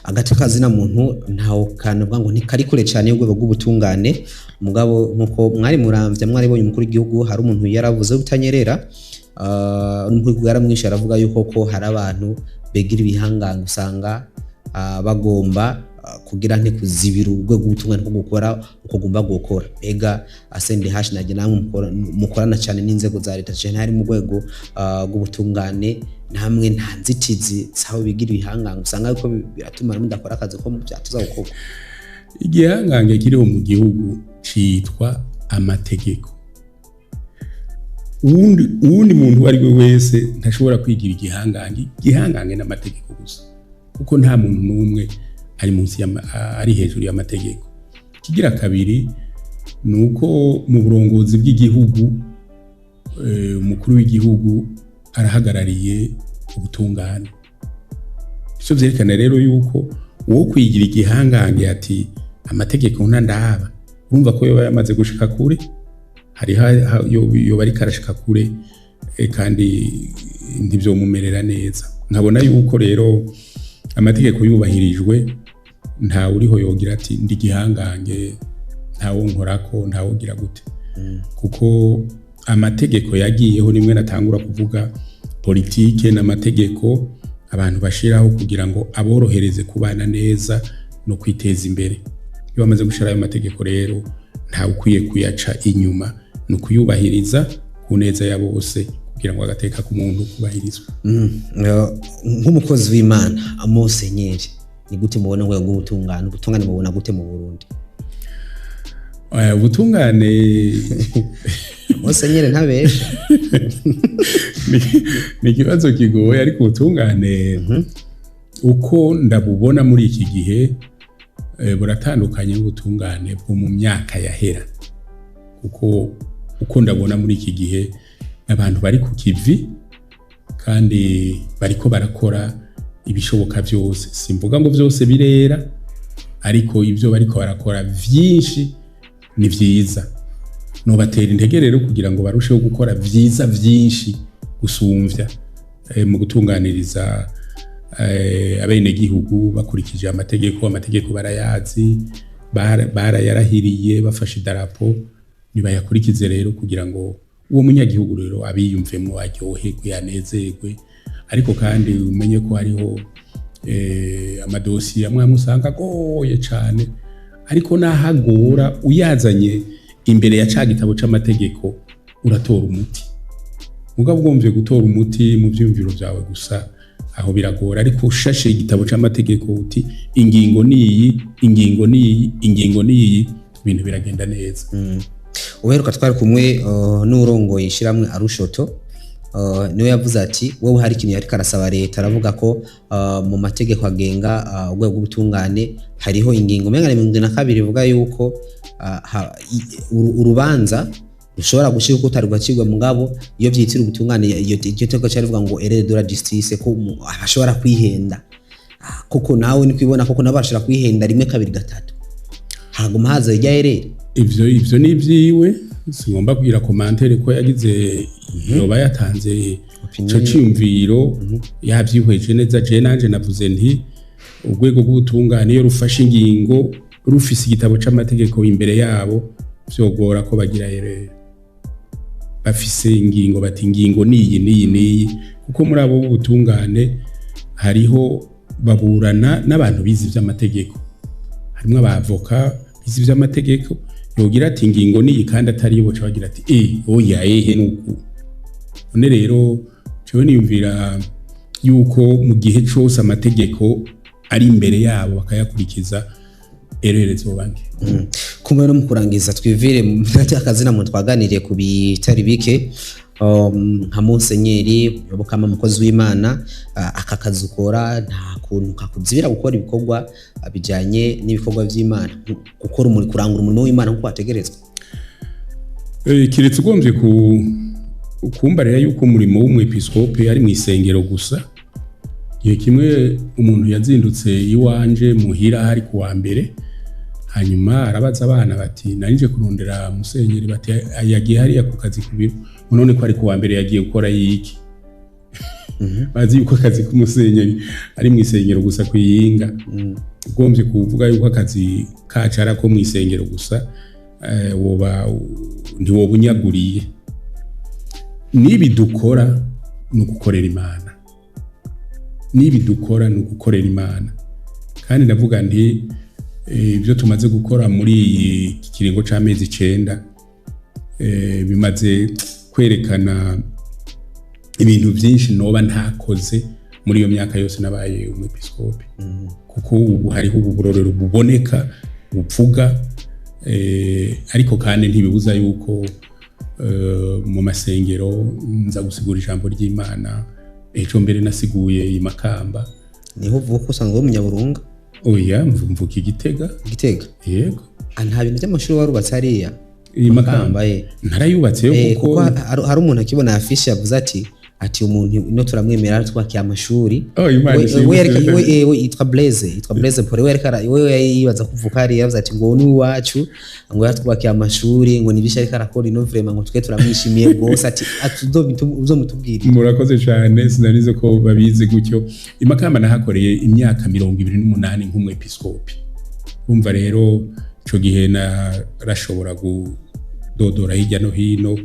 Agati kazina muntu ntawo kanavuga ngo ntikari kure cyane y'urwego rw'ubutungane. Mugabo nkuko mwari muramvya, mwaribonye umukuru w'igihugu, hari umuntu yaravuze utanyerera, umukuru w'igihugu yaramwishe, aravuga yuko ko hari abantu begira ibihangange, usanga bagomba kugira nte kuzibira urwego rw'ubutungane ko gukora uko gomba gukora. Mbega CNDH najye namwe mukorana cyane n'inzego za leta cyane hari mu rwego rw'ubutungane, namwe nta nzitizi zaho bigira ibihangange usanga yuko biratuma mudakora akazi ko byatuza gukorwa? Igihangange kiriho mu gihugu citwa amategeko. Uwundi muntu uwo ari we wese ntashobora kwigira igihangange. Igihangange n'amategeko gusa, kuko nta muntu n'umwe ari munsi ari hejuru y'amategeko. Kigira kabiri ni uko mu burongozi bw'igihugu, umukuru w'igihugu arahagarariye ubutungane. Ivyo vyerekana rero yuko uwo kwigira igihangange ati amategeko ntandaba, urumva ko yoba yamaze gushika kure, hariho yoba ariko arashika kure, kandi ntivyomumerera neza. Nkabona yuko rero amategeko yubahirijwe, ntawe uriho yogira ati ndi igihangange, ntawo nkorako, ntawogira gute, kuko amategeko yagiyeho. Nimwe natangura kuvuga politike n'amategeko abantu bashiraho kugira ngo aborohereze kubana neza no kwiteza imbere. Iyo bamaze gushira ayo mategeko rero, ntawe ukwiye kuyaca inyuma, ni ukuyubahiriza ku neza ya bose, kugira ngo agateka k'umuntu kubahirizwe. Nk'umukozi w'Imana, Musenyeri, ni gute mubona urwego rw'ubutungane? Ubutungane mubona gute mu Burundi? Ubutungane Musenyeri ntabesha. Ni ikibazo kigoye, ariko ubutungane uko ndabubona muri iki gihe, buratandukanye n'ubutungane bwo mu myaka yahera, kuko uko ndabona muri iki gihe abantu bari ku kivi kandi bariko barakora ibishoboka byose. Simvuga ngo byose birera, ariko ibyo bariko barakora vyinshi ni vyiza. Nobatera intege rero kugira ngo barusheho gukora vyiza vyinshi gusumvya, mu gutunganiriza abenegihugu bakurikije amategeko. Amategeko barayazi, barayarahiriye, bafashe idarapo, nibayakurikize rero kugira ngo uwo munyagihugu rero abiyumvemo, aryoherwe, anezerwe. Ariko kandi umenye ko hariho amadosiye amwe amwe usanga agoye cane, ariko naho agora, uyazanye imbere ya ca gitabo c'amategeko uratora umuti. Mugabo ugomvye gutora umuti mu vyiyumviro vyawe gusa, aho biragora. Ariko ushashe igitabo c'amategeko uti ingingo niyi, ingingo niyi, ingingo niyi, ibintu biragenda neza. Uheruka twari kumwe n'urongoye ishyirahamwe Arushoto, niwe yavuze ati wowe hari ikintu yariko arasaba leta, aravuga ko mu mategeko agenga urwego rw'ubutungane hariho ingingo umenga ni 72 ivuga yuko urubanza rushobora gushika uko utari rwacibwa, mugabo iyo vyitira ubutungane, iyo iryo tegeko carivuga ngo erreur de la justice, ko ashobora kwihenda. Koko nawe ni kwibona koko nabo barashobora kwihenda rimwe, kabiri, gatatu, haguma haza irya erreur? Ivyo ni ivyiwe, singomba kugira commentaire ko yagize, yoba yatanze ico ciyumviro yavyihweje neza. Je nanje navuze nti urwego rw'ubutungane iyo rufashe ingingo rufise igitabo c'amategeko imbere yabo, vyogora ko bagira erreur. Bafise ingingo, bati ingingo niyi, niyi, niyi, kuko muri abo b'ubutungane hariho baburana n'abantu bize ivy'amategeko, harimwo abavoka bize ivy'amategeko. Yogira ati ingingo niyi kandi atari yo, boca bagira ati eh oya, ehe nuku. None rero jewe niyumvira yuko mu gihe cose amategeko ari imbere yabo bakayakurikiza, erreur zoba nke. Kumwe no mu kurangiza, twivire mu akazina muntu, twaganiriye ku bitari bike. Nka musenyeri yobokama, umukozi w'Imana, aka kazi ukora nta kuntu kakuzibira gukora ibikorwa bijanye n'ibikorwa vy'Imana, gukora umurimo, kurangura umurimo w'Imana nkuko wategerezwa? Kiretse ugombye ku kumbarira yuko umurimo w'umwepiskopi ari mu isengero gusa. Igihe kimwe umuntu yazindutse iwanje muhira, hari ku wa mbere, hanyuma arabaza abana bati narinje kurondera musenyeri, bati yagiye hariya ku kazi ku biro. None ko ari ku wa mbere, yagiye gukora yiki? Bazi yuko akazi k'umusenyeri ari mu isengero gusa kwiyinga. Ugombye kuvuga yuko akazi kacu ari ako mu isengero gusa, woba ntiwoba unyaguriye. Nibi dukora ni ugukorera Imana, nibi dukora ni ugukorera Imana. Kandi ndavuga nti ibyo tumaze gukora muri iyi kiringo c'amezi 9 bimaze kwerekana ibintu byinshi noba ntakoze muri iyo myaka yose nabaye umwepiskopi, kuko ubu hariho ubu burorero buboneka buvuga. Ariko kandi ntibibuza yuko mu masengero nza gusigura ijambo ry'Imana. Ejo mbere nasiguye i Makamba. Niho uvuka? Usanzwe uri umunyaburunga? Oya, mvuka Igitega. Igitega? Yego. Ah, nta bintu by'amashuri warubatse hariya? I Makamba? Makamba, eh. Narayubatseyo. Kuko Kuko hari umuntu akibona afishe yavuze ati umuntu ino turamwemera, twakiye amashuri. Oh, Imana ishimwe. We yitwa Blaise Paul. We yariko we yibaza kuvuka hariya, yavuze ati ngo ni uwacu, ngo yatwubakiye amashuri, ngo nibisha ariko arakora ino, vraiment ngo twe turamwishimiye rwose, ati uzomutubwirire. Murakoze cyane, sinarize ko babizi gutyo. I Makamba nahakoreye imyaka 28 nk'umwepiskopi. Urumva rero ico gihe narashobora kudodora hirya no hino,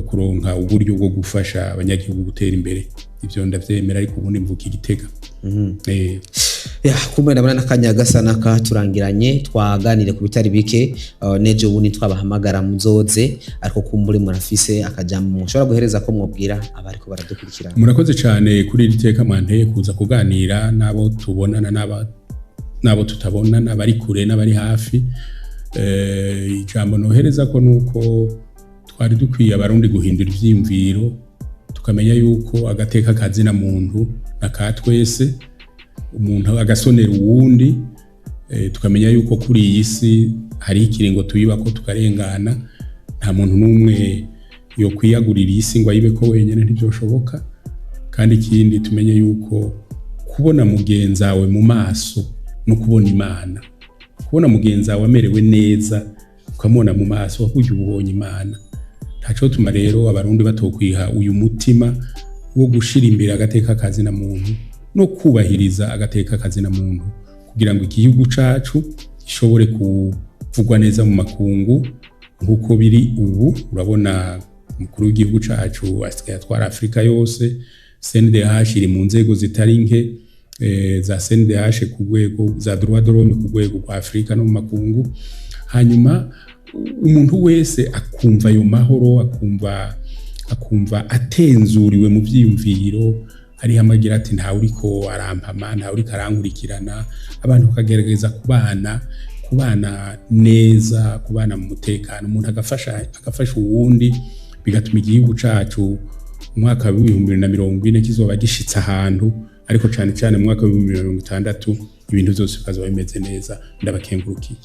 kuronka uburyo bwo gufasha abanyagihugu gutera imbere. Ivyo ndavyemera, ariko ubundi mvuka Igitega. Ya, kumbe ndabona n'akanya gasa n'akaturangiranye. Twaganire ku bitari bike. Nejo ubundi twabahamagara muzoze, ariko kumbure murafise akajambo mushobora guhereza ko mwobwira abariko baradukurikirana. Murakoze cyane kuri iri teka mwanteye kuza kuganira n'abo tubonana n'abo tutabonana, abari kure n'abari hafi. Ijambo nohereza ko nuko twari dukwiye Abarundi guhindura ivyiyumviro, tukamenya yuko agateka kazina muntu na ka twese, umuntu agasonera uwundi. Tukamenya yuko kuri iyi si hari ikiringo tuyibako tukarengana. Nta muntu n'umwe yo kwiyagurira iyi si ngo ayibeko wenyine, ntibyoshoboka. Kandi ikindi, tumenye yuko kubona mugenzawe mu maso no kubona Imana, kubona mugenzawe amerewe neza ukamubona mu maso, burya uba ubonye Imana. Ntaco tuma rero Abarundi batokwiha uyu mutima wo gushira imbere agateka kazina muntu no kubahiriza agateka kazina muntu, kugira ngo igihugu cacu gishobore kuvugwa neza mu makungu nk'uko biri ubu. Urabona umukuru w'igihugu cacu asigaye atwara Afurika yose. CNDH iri mu nzego zitari nke, za CNDH ku rwego za droit de l'homme ku rwego rwa Afurika no mu makungu. Hanyuma umuntu wese akumva ayo mahoro, akumva atenzuriwe mu vyiyumviro, ariho amagira ati ntawe uriko arampama, ntawe uriko arankurikirana. Abantu bakagerageza kubana neza, kubana mu mutekano, umuntu agafasha uwundi, bigatuma igihugu cacu mu mwaka w'2040 kizoba gishitse ahantu, ariko cane cane mu mwaka w'2060 ibintu vyose bikazoba bimeze neza. Ndabakengurukiye.